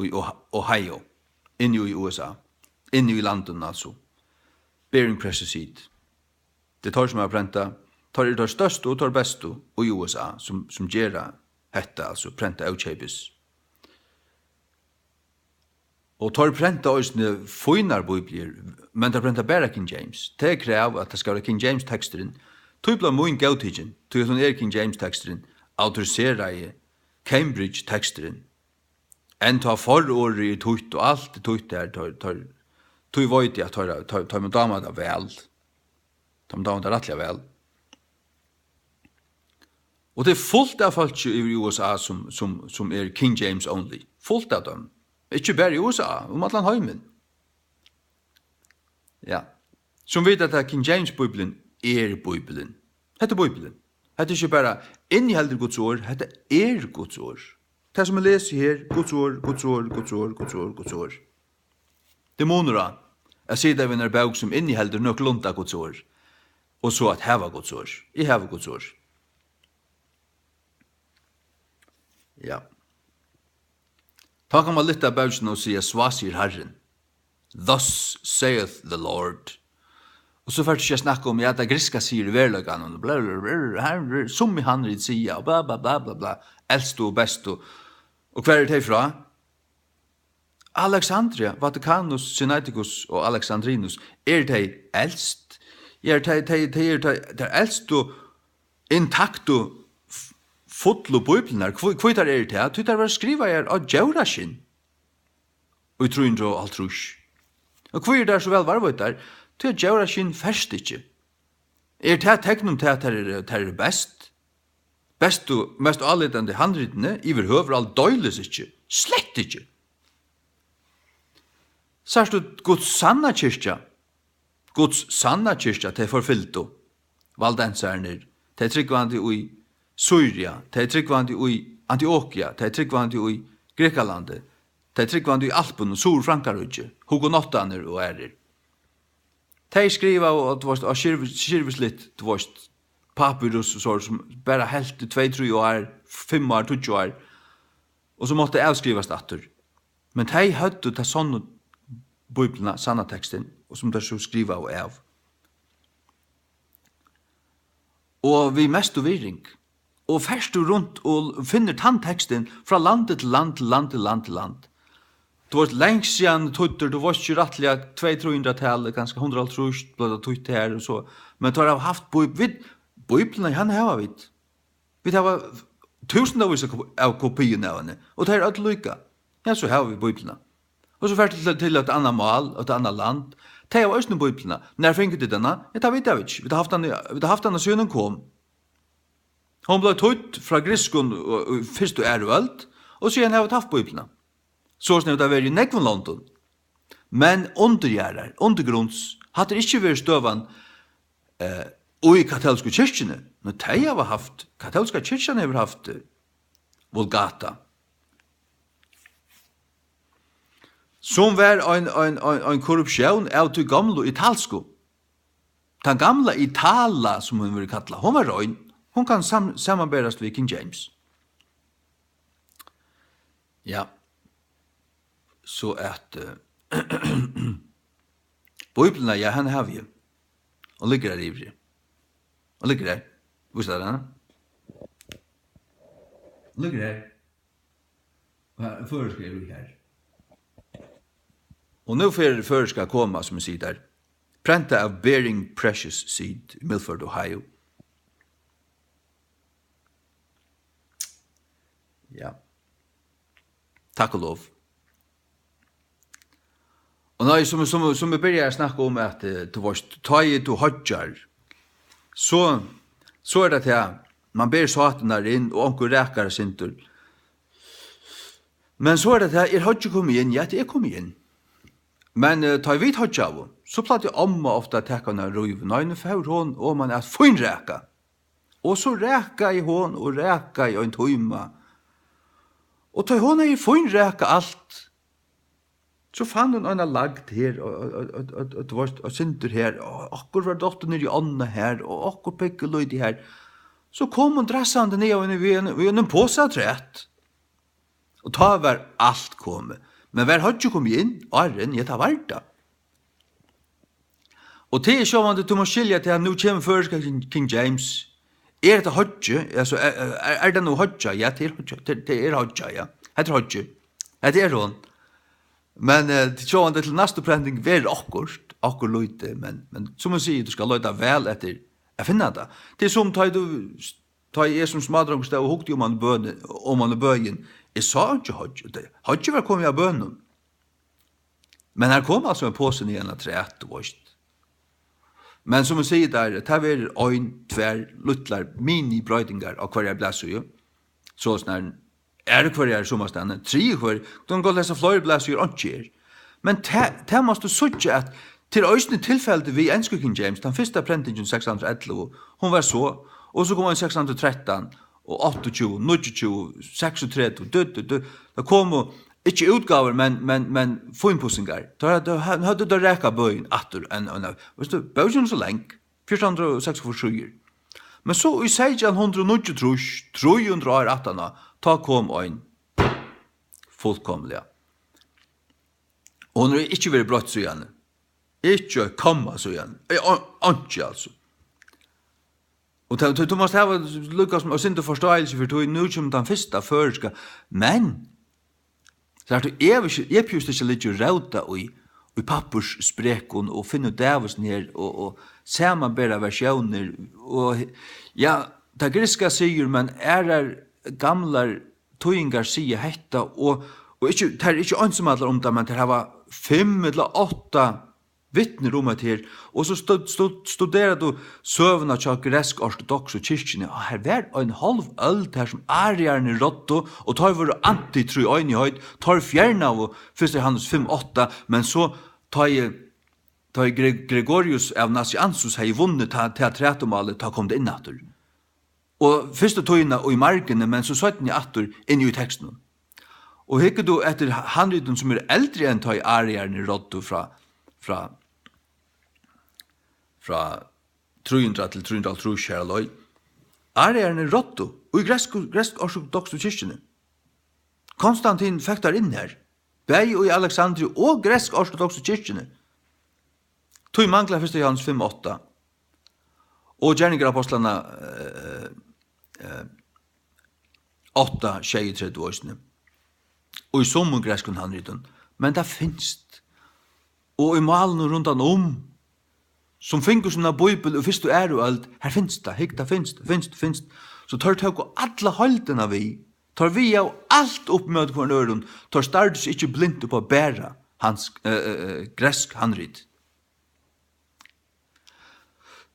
í Oh-, Ohio, inni í U S A, inni í landinum altso. Bearing Precious Seed. Tað er teir sum hava prentað, teir eru teir størstu og teir bestu í U S A sum, sum gera hetta, altso prenta ókeypis. Og teir prenta eisini fínar bíbliur, men teir prenta bara King James. Tað er krav, at tað skal vera King James teksturin. Tí bleiv mín góðtikin, tí at hon er King James teksturin, autoriseraði Cambridge teksturin. Enn tá fororðið er týtt og alt er týtt har, teir, teir, tí veit eg, at teir, teir, teimum dámar tað væl. Teimum dámar tað rættiliga væl. Og tað er fult av fólki yvir í U S A, sum, sum, sum er King James only. Fult av teimum. Ikki bara í U S A, um allan heimin. Ja. Sum vita, at King James Bíblian er Bíblian. Hetta er Bíblian. Hetta er ikki bara inniheldur Guds orð, hetta er Guds orð. Tað, sum eg lesi her, Guds orð, Guds orð, Guds orð, Guds orð, Guds orð. Tað er munur á at sita við eina bók, sum inniheldur nøkulunda Guds orð, og so at hava Guds orð. Eg havi Guds orð. Ja. Tá kann man lyfta bókina og siga, "So sigur Harrin. Thus saith the Lord." Og so fert tú ikki at snakka um, ja, tað grikska sigur í veruleikanum, bla, bla, bla, bla, sum í Harrin sigur, og bla, bla, bla, bla, bla, elstu og bestu. Og hvar eru tey frá? Alexandria, Vaticanus, Sinaiticus og Alexandrinus, eru tey elst? Ja, tey, tey, tey eru tey, tey elstu intaktu f-, fullu Bíbliurnar. Hví, hví tær eru tað? Tí tær verða skrivaðar á djóraskinn í trý hundrað og hálvtrýss. Og hví eru tær so væl varðveittar? Tí at djóraskinn ferst ikki. Er tað tekin um tað, at tær eru, tær eru best? Bestu, mest álítandi handritini yvirhøvur aldeilis ikki. Slett ikki. Sært tú Guds sanna kirkja? Guds sanna kirkja, tey forfylgdu, valdensarnir, tey trúgvandi í Sýria, tey trúgvandi í Antiokia, tey trúgvandi í Grikalandi, Tey trúgvandi í Alpunum, Suðurfrankaríki, hugenottarnir og aðrir. Tey skrivaðu, og, tú veist, á skirvis-, skirvisligt, tú veist, papyrus, so sum bara helt í tvey, trý ár, fimm ár, tíggju ár, og so mátti avskrivast aftur. Men tey høvdu ta sonnu Bíbliuna, sanna tekstin, og sum teir so skrivaðu av. Og við mestu virðing. Og fert tú runt og finnur tann tekstin frá landi til land, til land, til land, til land. Tú veist, langt síðan týddur, tú veist ikki rættiliga tvey, trý hundrað-talið, kanska hundrað og hálvtrýss bleiv tað týtt her og so. Men teir hava havt Bíb-, vit, Bíbliuna, hana hava vit. Vit hava túsundavis av ko-, av kopium av henni, og tey eru øll líka. Ja, so hava vit Bíbliuna. Og so fert tú til, til eitt annað mál, eitt annað land. Tey hava eisini Bíbliuna. Nær fingu tit hana? Ja, tað vita vit ikki. Vit hava havt hana, vit hava havt hana síðan hon kom. Hon bleiv týdd frá grikskum í, í fyrstu og aðru øld, og síðan hava vit havt Bíbliuna. Soleiðis hevur tað verið í nógvum londum. Men undirjarðar, undirgrunds, hatta er ikki verið støðan, eh, í katólsku kirkjuni. Men tey hava havt, katólska kirkjan hevur havt, eh, Vulgata. Sum var ein, ein, ein, ein korruptión av tí gomlu italsku. Tann gamla Itala, sum hon verður kallað, hon var rein. Hon kann sam-, samanberast við King James. Ja. So at, eh, Bíbliuna, ja, hana havi eg. Hon liggur har yviri. Hon liggur har. Víst er hana. Hon liggur har. Og her, føroyska er í har. Og nú fer føroyska at koma, sum eg sigi tær. Prenta av Bearing Precious Seed í Milford, Ohio. Ja. Takk og lov. Og nei, sum, sum, sum eg byrjaði at snakka um, at, eh, tú veist, tá ið tú hoyggjar, so, so er tað tað, man ber sátirnar inn, og onkur rakar eitt sindur. Men so er tað tað, er hoyggið komið inn? Ja, tað er komið inn. Men, eh, tá ið vit hoyggjaðu, so plagdi omma ofta at taka eina rívu. Nei, nú fór hon oman at fínraka. Og so rakaði hon og rakaði ein tíma. Og tá hon hevði fínrakað alt, so fann hon eina lægd her, og, og, og, og, og, tú veist, og sindur her, og okkurt var dottið niður í ánna her, og okkurt pinkulítið her. So kom hon drassandi niðan við ein, við einum posa afturat. Og tá var alt komið. Men var hoyggið komið inn? Áðrenn, ja, tað var tað. Og tað er sjálvandi, tú mást skilja tað, at nú kemur føroyska King, King James. Er hetta hoyggja? Altso, er, er, er tað nú hoyggja? Ja, tað er hoyggja. Tað, tað er hoyggja, ja. Hetta er hoyggja. Hetta er hon. Men, eh, tað er sjálvandi til næstu prenting verður okkurt, okkurt lítið, men, men sum eg sigi, tú skalt leita væl eftir at finna tað. Tað er sum tá tú, tá eg sum smádrongur stóð og hugdi oman í bøin, oman í bøin, eg sá ikki hoyggj. Tað, hoyggj var komið av bønum. Men her kom altso ein posi niðan afturat, tú veist. Men sum eg sigi tær, tað verður ein, tvær lítlar mini-broytingar á hvørjari blaðsíðu. So snar, eru hvørjar summastaðni, triði hvør, tú kanst gott lesa fleiri blaðsíður, einki er. Men tað, tað mást tú síggja, at tað er eisini tilfeldi við ensku King James, tann fyrsta prentingin seks hundrað og ellivu, hon var so, og so kom ein seks hundrað og trettan, og áttaogtjúgu, níggjuogtjúgu, seksogtretivu, du, du, du. Tað komu ikki útgávur, men, men, men fínpussingar. Teir høvdu, høvdu teir rakað bøin aftur, ein, ein, veitst tú, bókin er so long, fjúrtan hundrað og seksogfýrs síður. Men so í seytjan hundrað og níggjuogtrýss, trý hundrað ár aftaná, tá kom ein fullkomliga. Og hon hevur ikki verið broytt síðani. Ikki eitt komma síðani. Eh, ein-, einki, altso. Og tá, tú, tú mást hava líka sum eitt sindur forståelse fyri tí, nú kemur tann fyrsta føroyska, men, sært tú, eg vil ikki, eg plúgvi ikki at liggja og róta í, í pappírssprekum og finna út av hesum her og, og samanbera versjónir og, ja, tað grikska sigur, men aðrar gamlar týðingar siga hetta og, og ikki, tær eru ikki einsamallar um tað, men tær hava fimm ella átta vitnir um hetta her, og so stu-, stu-, studerar tú søguna hjá griksk-ortodoksu kirkjuni, og har var ein hálv øld har sum ariarnir ráddu, og teir vóru anti-tríeinigheit, teir fjernaðu fyrsta Jóhannes fimm átta, men so tá ið, tá ið Gre-, Gregorius av Nazianzus hevði vunnið ta, ta trætumálið, tá kom tað inn aftur. Og fyrstu tíðina í margini, men so seinni aftur inn í tekstinum. Og hyggur tú eftir handritum, sum er eldri enn tá ið ariararnir ráddu frá, frá, frá trý hundrað til trý hundrað og hálvtrýss, har á leið. Ariararnir ráddu í gretsku, gretsk-ortodoksu kirkjuni. Konstantin fekk teir inn har, bæði í Alexandriu og gretsk-ortodoksu kirkjuni. Tí manglar fyrsta Jóhannes fimm átta og Gerningar Ápostlanna, eh, eh, átta sjeyogtretivu eisini. Og í summum gretskum handritum. Men tað finst. Og í málunum rundan um, sum fingu sína bíbel í fyrstu og aðru øld, har finst tað, hygg, tað finst, finst, finst. So teir tóku alla heildina við. Teir vigaðu alt upp móti hvørjum øðrum. Teir stardu seg ikki blint upp á bara hans, eh, eh, eh, gretsk handrit.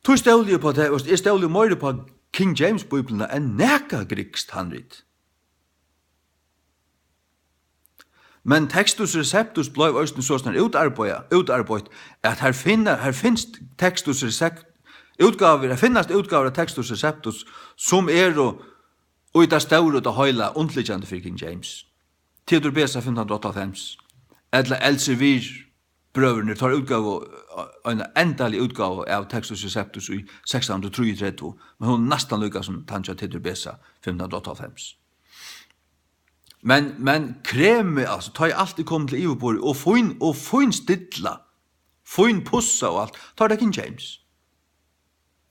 Tí stóli eg upp á tað, veist, eg stóli meira upp á King James Bíbliuna enn nakað grikskt handrit. Men Textus Receptus bleiv eisini sostatt útarbeiða-, útarbeitt, at har finna-, har finst Textus Recept-, útgávur, har finnast útgávur av Textus Receptus, sum eru í tað stóra og tað heila undirliggjandi fyri King James. Theodor Beza fimtan hundrað og áttaoghálvfems, ella Elsevier brøðurnir, teir útgavu eina endaliga útgávu av Textus Receptus í sekstan hundrað og trýogtretivu, men hon er næstan líka sum tann hjá Theodor Beza fimtan hundrað og áttaoghálvfems. Men, men kremið, altso, tá ið alt er komið til yvirborðið, og fín, og fínstillað, fínpussað og alt, tá er tað King James.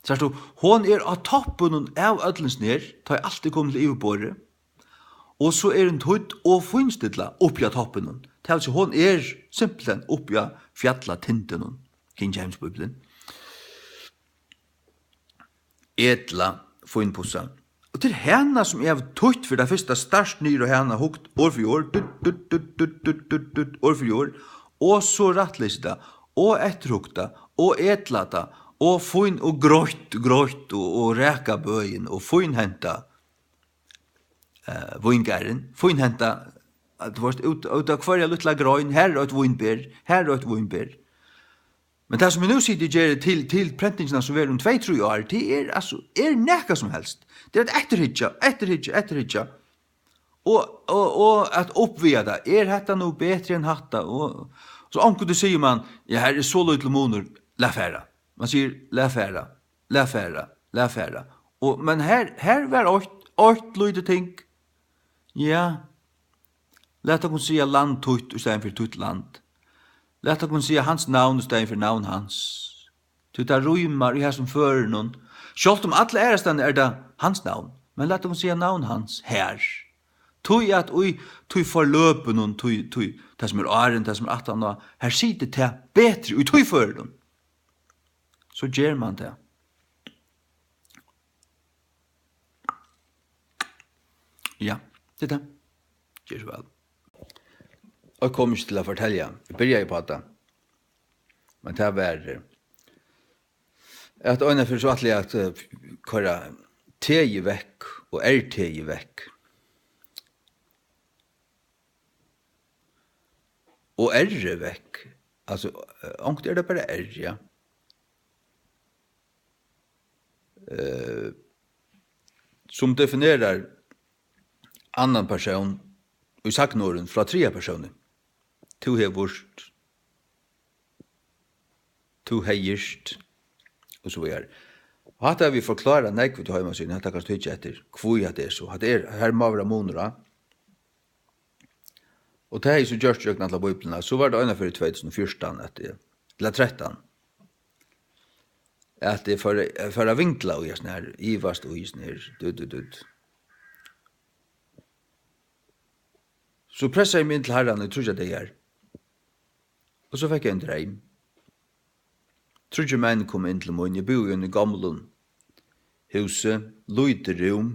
Sært tú, hon er á toppinum av øllum snær, tá ið alt er komið til yvirborðið, og so er hon týdd og fínstillað uppi á toppinum. Tað vil siga, hon er simpelthen uppi á fjallatindunum, King James Bíblian. Ella fínpussað. Og til hana, sum eg havi týtt fyri tað fyrsta, start niður á hana, hugt orð fyri orð, dutt, dutt, dutt, dutt, dutt, dutt, dutt, orð fyri orð, og so rættlisið tað, og eftirhugt tað, og etlað tað, og fín og greitt, greitt, og, og raka bøin, og fínhentað, eh, víngarðin, fínhentað, at tú veist, út, út av hvørja lítla grein, har er eitt vínber, har er eitt vínber. Men tað, sum eg nú siti og geri til, til prentingina, sum verður um tvey, trý ár, tað er, altso, er nakað sum helst. Tað er at eftirhyggja, eftirhyggja, eftirhyggja. Og, og, og at uppvega tað. Er hetta nú betri enn hatta? Og so onkuntíð sigur man, ja, her er so lítil munur, lat fara. Man sigur, lat fara, lat fara, lat fara. Og, men her, her var eitt, eitt lítið ting. Ja, lat okkum siga land títt í staðin fyri títt land. Lat okkum siga hans navn í staðin fyri navn hans. Tí tað rímar í hasum førinum. Sjálvt um alla aðrastaðni er tað hans navn, men lat okkum siga navn hans her. Tí at í tí forløpinum, tí, tí, tað sum er áðrenn, tað sum er aftaná, har situr tað betri í tí førinum. So ger man tað. Ja, tað er tað. Ger so væl. Eg kom ikki til at fortelja. Eg byrjaði upp á tað. Men tað var, eh, at einaferð so ætlaði eg at, eh, koyra T-ið vekk og R-T-ið vekk. Og R-ið vekk. Altso, eh, onkuntíð er tað bara R, ja. Eh, sum definerar annan persón í sagnorðum frá triðja persóni. Tú hevur, tú hevðist, og so víðari. Og hatta havi eg forklárað nógv út á heimasíðuni, hatta kanst tú hyggja eftir, hví hatta er so. Hatta er, her má vera munur á. Og tað hevði so gjørt gjøgnum alla Bíbliuna. So var tað einaferð í tvey túsund og fjúrtan, at eg, ella trettan, at eg fór, eg fór at vingla í hesum her, ivast í hesum her, dutt, dutt, dutt. So pressaði eg meg inn til Harran í tríggjar dagar. Og so fekk eg ein dreym. Tríggir menn komu inn til mín. Eg búði í einum gomlum húsi, lítið rúm.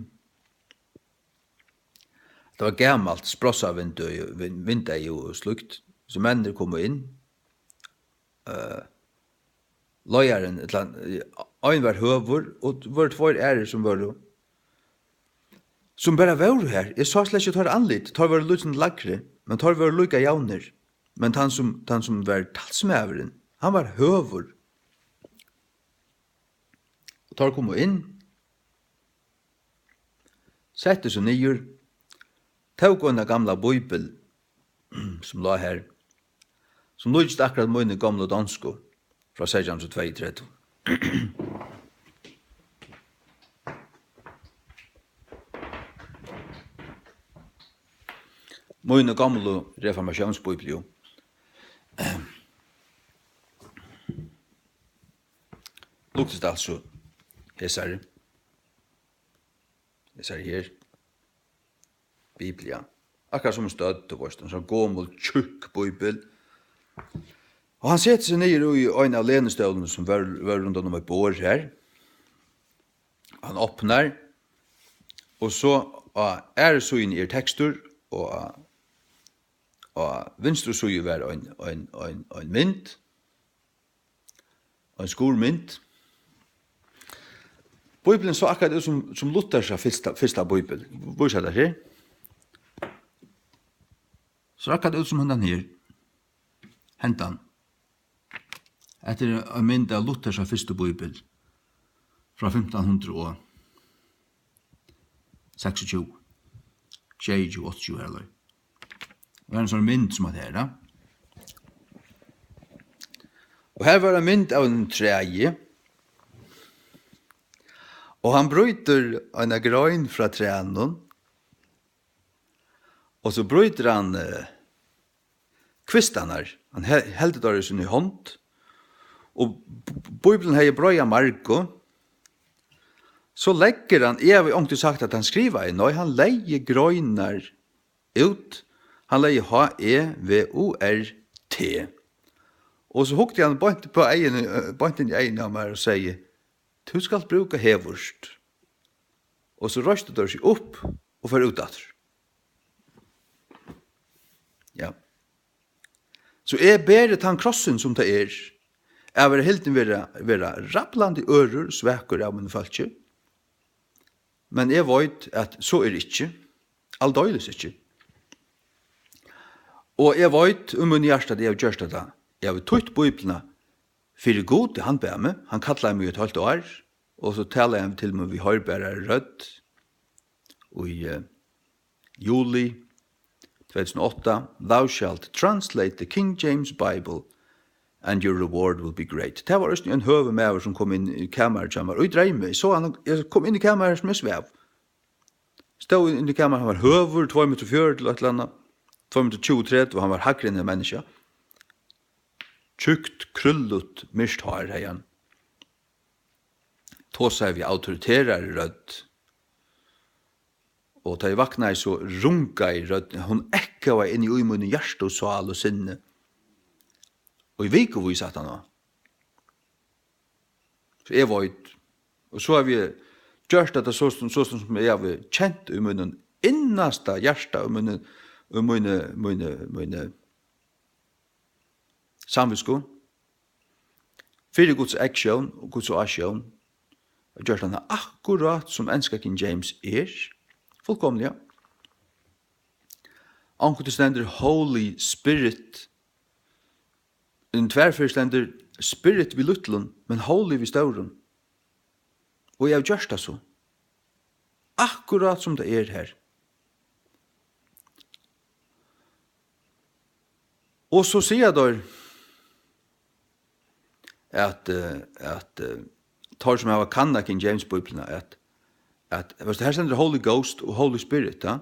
Tað var gamalt, sprossavindu, vin-, vindeygu og slíkt. So menninir komu inn. Eh, leiðarin, ella, eh, ein var høgur, og vóru tveir aðrir sum vóru, sum bara vóru har. Eg sá slett ikki teirra andlit. Teir vóru lítið lægri, men teir vóru líka javnir. Men tann sum, tann sum var talsmaðurin, hann var høgur. Og teir komu inn, settu seg niður. tók eina gamla bíbel, sum lá har, sum líkist akkurát míni gomlu donsku frá seytjan hundrað og tveyogtretivu. Míni gomlu reformatiónsbíbel, jú. Líkist altso hesari, hesari her. Biblia. Akkurát sum stødd, tú veist, ein sånn gomul, tjúkk bíbel. Og hann setir seg niður í ein av lenustólunum sum var, var rundan um eitt borð her. Hann opnar, og so á aðru síðuni er tekstur, og á, á vinstru síðu var ein, ein, ein, ein mynd, ein skurðmynd. Bíblian sá akkurát út sum, sum Luthers fyrsta, fyrsta bíbel. Vísa tær her. Sá akkurát út sum hendan her. Hendan. Hetta er ein mynd av Luthers fyrstu bíbel frá fimtan hundrað og seksogtjúgu, sjeyogtjúgu, áttaogtjúgu har leið. Og ein sånn mynd sum at her, da. Og her var ein mynd av einum træi. Og hann brýtur eina grein frá trænum. Og so brýtur hann, eh, kvistarnar. Hann he-, heldur teir í síni hond. Og B-, Bíblian hevði breiða margu. So leggur hann, eg havi onkuntíð sagt, at hann skrivaði. Nei, hann legði greinar út. Hann legði H E V U R T. Og so hugdi hann beint upp á eyguni, eh, beint inn í eyguni á mær og segði: "Tú skalt brúka hevurt." Og so reistu teir seg upp og fóru út aftur. Ja. So eg beri tann krossin, sum tað er, at vera hildin vera, vera rablandi ørur, svakur av mínum fólki. Men eg veit, at so er ikki. Aldeilis ikki. Og eg veit í mínum hjarta, at eg havi gjørt hetta. Eg havi týtt Bíbliuna fyri Gud, hann bað meg. Hann kallaði meg í eitt hálvt ár, og so talaði hann til meg við hoyrbarari rødd í, eh, juli tvey túsund og átta: "Thou shalt translate the King James Bible, and your reward will be great." Tað var eisini ein høgur maður, sum kom inn í kamarið hjá mær í dreymi. Eg sá hann, eg kom inn í kamarið, sum eg svav. Stóð inn í kamarið, hann var høgur, tvey metur fjøruti til eitt ella annað, tvey metur tjúgu, tretivu, hann var hægri enn eitt menniskja. Tjúkt, krúllut, myrkt hár hevði hann. Tosaði við autoriterari rødd. Og tá eg vaknaði, so rungaði røddin, hon ekkaði inn í mínum hjarta og sál og sinni. Og í vikuvís aftaná. So eg veit. Og so havi eg gjørt hetta so sum, so sum eg havi kent í mínum innasta hjarta, í míni, í míni, míni, míni samvitsku. Fyri Guds eygsjón og Guds ásjón. Og gjørt hana akkurát sum enska King James er. Fullkomliga. Onkuntíð stendur Holy Spirit. Ein tvær ferðir stendur Spirit við lítlum, men Holy við stórum. Og eg havi gjørt tað so. Akkurát sum tað er her. Og so siga teir, at, eh, at, eh, teir sum hava kannað King James Bíbliuna, at, at, veitst tú, her stendur Holy Ghost og Holy Spirit, ja?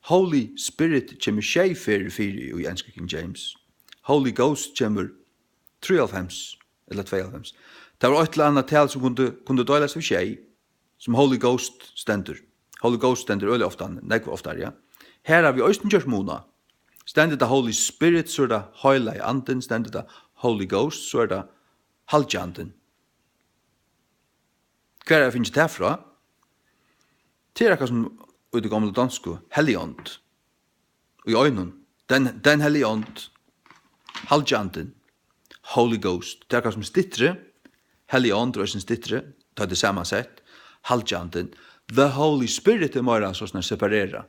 Holy Spirit kemur sjey ferðir fyri í ensku King James. Holy Ghost kemur trýoghálvfems ella tveyoghálvfems. Tað var eitt ella annað tal sum kundi, kundi deilast við sjey, sum Holy Ghost stendur. Holy Ghost stendur øgiliga ofta, nógv oftari, ja. Her hava vit eisini gjørt mun á. Stendur tað Holy Spirit, so er tað Heilagi Andin, stendur tað Holy Ghost, so er tað Halgi Andin. Hvar havi eg fingið tað frá? Tað er akkurát sum í tí gomlu donsku, Helligånd. Í einum. Den, den Hellige Ånd. Halgi Andin. Holy Ghost. Tað er akkurát sum styttri. Hellige Ånd er eisini styttri. Tá tað er samansett. Halgi Andin. The Holy Spirit er meira so snar separera.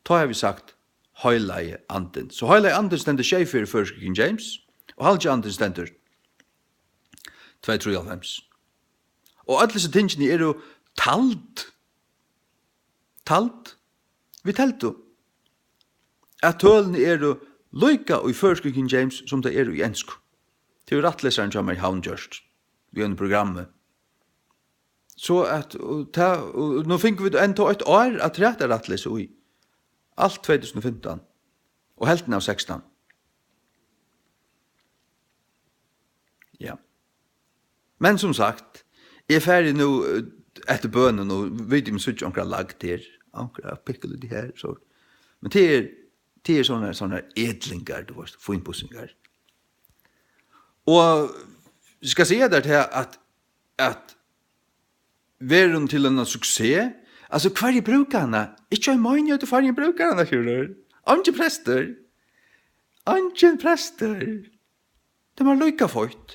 Tá havi eg sagt Heilagi Andin. So Heilagi Andin stendur sjey fyri føroysku King James, og Halgi Andin stendur tvey trýoghálvfems. Og øll hesi tingini eru tald. Tald. Vit teldu. at tølini eru líka í føroyskum King James, sum tey eru í enskum. Tað hevur rættlesarin hjá mær í Havn gjørt, við einum programmi. So at, og tað, og nú fingu vit enntá eitt ár afturat at rættlesa í. Alt tvey túsund og fimtan. Og helvtin av sekstan. Ja. Men sum sagt, eg fari nú, eh, eftir bønum og viti um síggja onkra lagd her, onkra pikkulítið her, so. Men tað er, tað er sovorðnar, sovorðnar etlingar, tú veist, fínpussingar. Og eg skal siga tær tað, at, at verður hon til eina suksess, altso, hvørjir brúka hana? Ikki ein meinighet í Føroyum brúkar hana, skilur. Eingin prestur. Eingin prestur. Tað er mær líka feitt.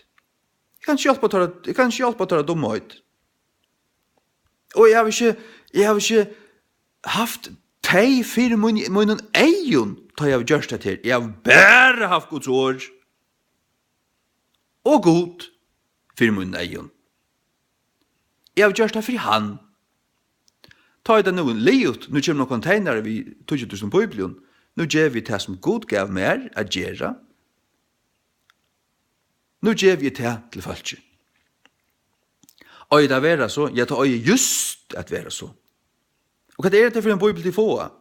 Eg kann ikki hjálpa teirra, eg kann ikki hjálpa teirra dumheit. Og eg havi ikki, eg havi ikki havt tey fyri mín, mínum eygum, tá eg havi gjørt hetta her. Eg havi bara havt Guds orð og Gud fyri mínum eygum. Eg havi gjørt tað fyri hann. Tá er tað nú liðugt, nú kemur ein konteinari við tíggju túsund bíblium. Nú gevi eg tað, sum Gud gav mær at gera. Nú gevi eg tað til fólkið. Eigur tað at vera so? Ja, tað eigur júst at vera so. Og hvat er hetta fyri ein bíbel, tit fáa?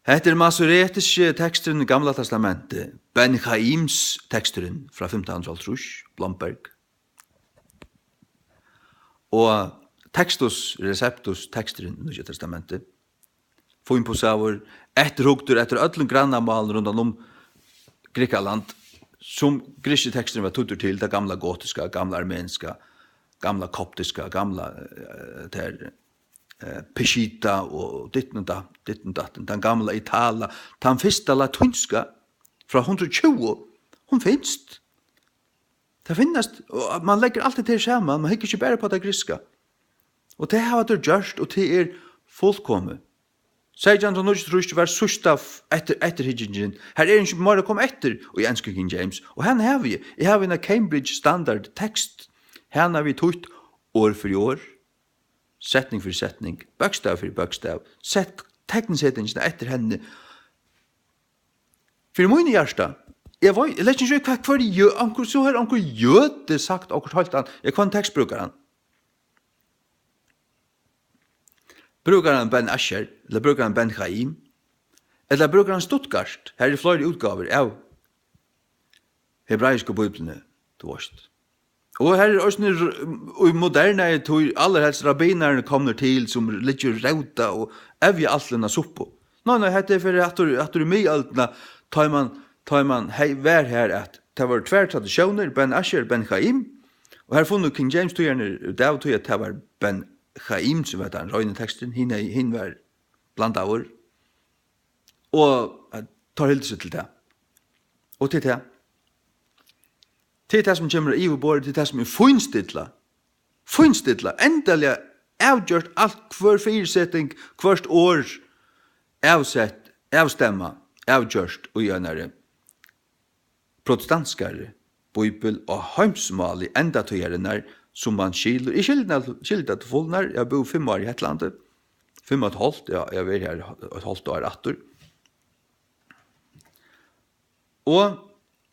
Hetta er masoretiski teksturin í Gamla Testamenti, Ben Chaims teksturin frá fimtan hundrað og hálvtrýss, Blomberg. Og Textus Receptus teksturin í Nýggja Testamenti, fínpussaður, eftirhugdur eftir øllum grannamálum rundan um Grikkaland, sum grikski teksturin var týddur til, tað gamla gotiska, gamla armenska, gamla koptiska, gamla, eh, tað er, eh, Peshitta og ditten og dat-, ditten og datten, tann gamla Itala, tann fyrsta latínska frá hundrað og tjúgu, hon finst. Tað finnast, og man leggur alt hetta her saman, man hyggur ikki bara upp á tað grikska. Og tað hava teir gjørt, og tað er fullkomið. Seytjan hundrað og níggjuogtrýss var síðsta f-, eftir, eftirhyggingin. Har er ikki meira at koma eftir í ensku King James. Og hana havi eg. Eg havi eina Cambridge Standard tekst. Hana havi eg týtt orð fyri orð, setning fyri setning, bókstav fyri bókstav, sett teknsetingina eftir henni. Fyri mín hjarta, eg veit, eg leggi ikki í hvat hvør jø-, onkur, so hevur onkur jødi sagt okkurt heilt annað. Eg kann tekstbrúkaran. Brúkaran Ben Asher, ella brúkaran Ben Chaim, ella brúkaran Stuttgart, har eru fleiri útgávur av hebraisku bíbliuni, tú veist. Og her er eisini r-, í modernari tíð, allarhelst rabbinarnir komnir til, sum liggja og róta og evja alt inn á suppu. Nei, nei, hetta er fyri aftur, aftur í miðøldina, tá ið man, tá ið man hei-, var har, at tað vóru tvær traditiónir, Ben Asher, Ben Chaim, og her funnu King James týðararnir út av tí, at tað var Ben Chaim, sum var tann reini teksturin, hin, hin var blandaður, og, eh, teir hildu seg til tað. Og til tað. Til tað, sum kemur á yvirborðið, til tað, sum er fínstillað. Fínstillað, endaliga avgjørt alt, hvør fyriseting, hvørt orð, avsett, avstemmað, avgjørt í einari protestantskari bíbel á heimsmáli endatíðarinnar, sum man skilur. Eg skildi tað, skildi tað til fulnar. Eg havi búð fimm ár í Hetlandi. Fimm og eitt hálvt, ja, eg havi verið har eitt hálvt ár aftur. Og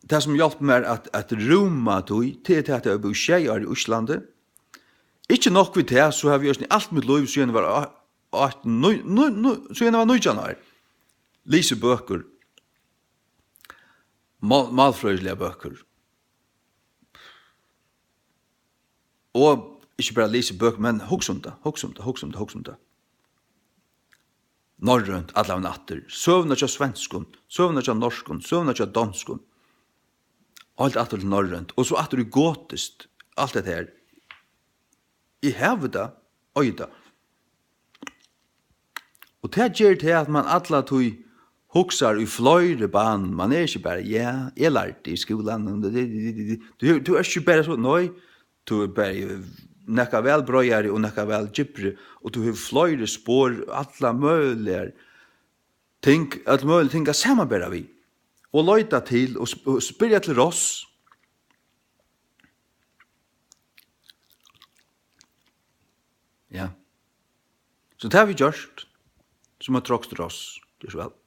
tað, sum hjálpti mær at, at rúma tí, tað er tað, at eg havi búð sjey ár í Íslandi. Ikki nokk við tað, so havi eg eisini alt mítt lív, síðan eg var á-, átjan, nú, nú, nú, síðan eg var nítjan ár, lisið bøkur, mál-, málfrøðiligar bøkur. Og ikki bara lisið bøkur, men hugsa um tað, hugsa um tað, hugsa um tað, hugsa um tað. Norrønt, allan aftur. Søguna hjá svenskum, søguna hjá norskum, søguna hjá donskum. Heilt aftur til norrønt, og so aftur í gotiskt, alt hetta her. Eg havi tað, eigi tað. Og tað ger tað, at man alla tíð hugsar í fleiri banum. Man er ikki bara, ja, eg lærdi í skúlanum. Tú, tú, tú, tú ert ikki bara so, nei, tú ert bara nakað væl breiðari og nakað væl djúpri, og tú hevur fleiri spor, alla møguligar ting, øll møgulig ting at samanbera við, og leita til, og sp-, og spyrja til ráðs. Ja. So tað havi eg gjørt, sum eitt troyskt ross. Ger so væl.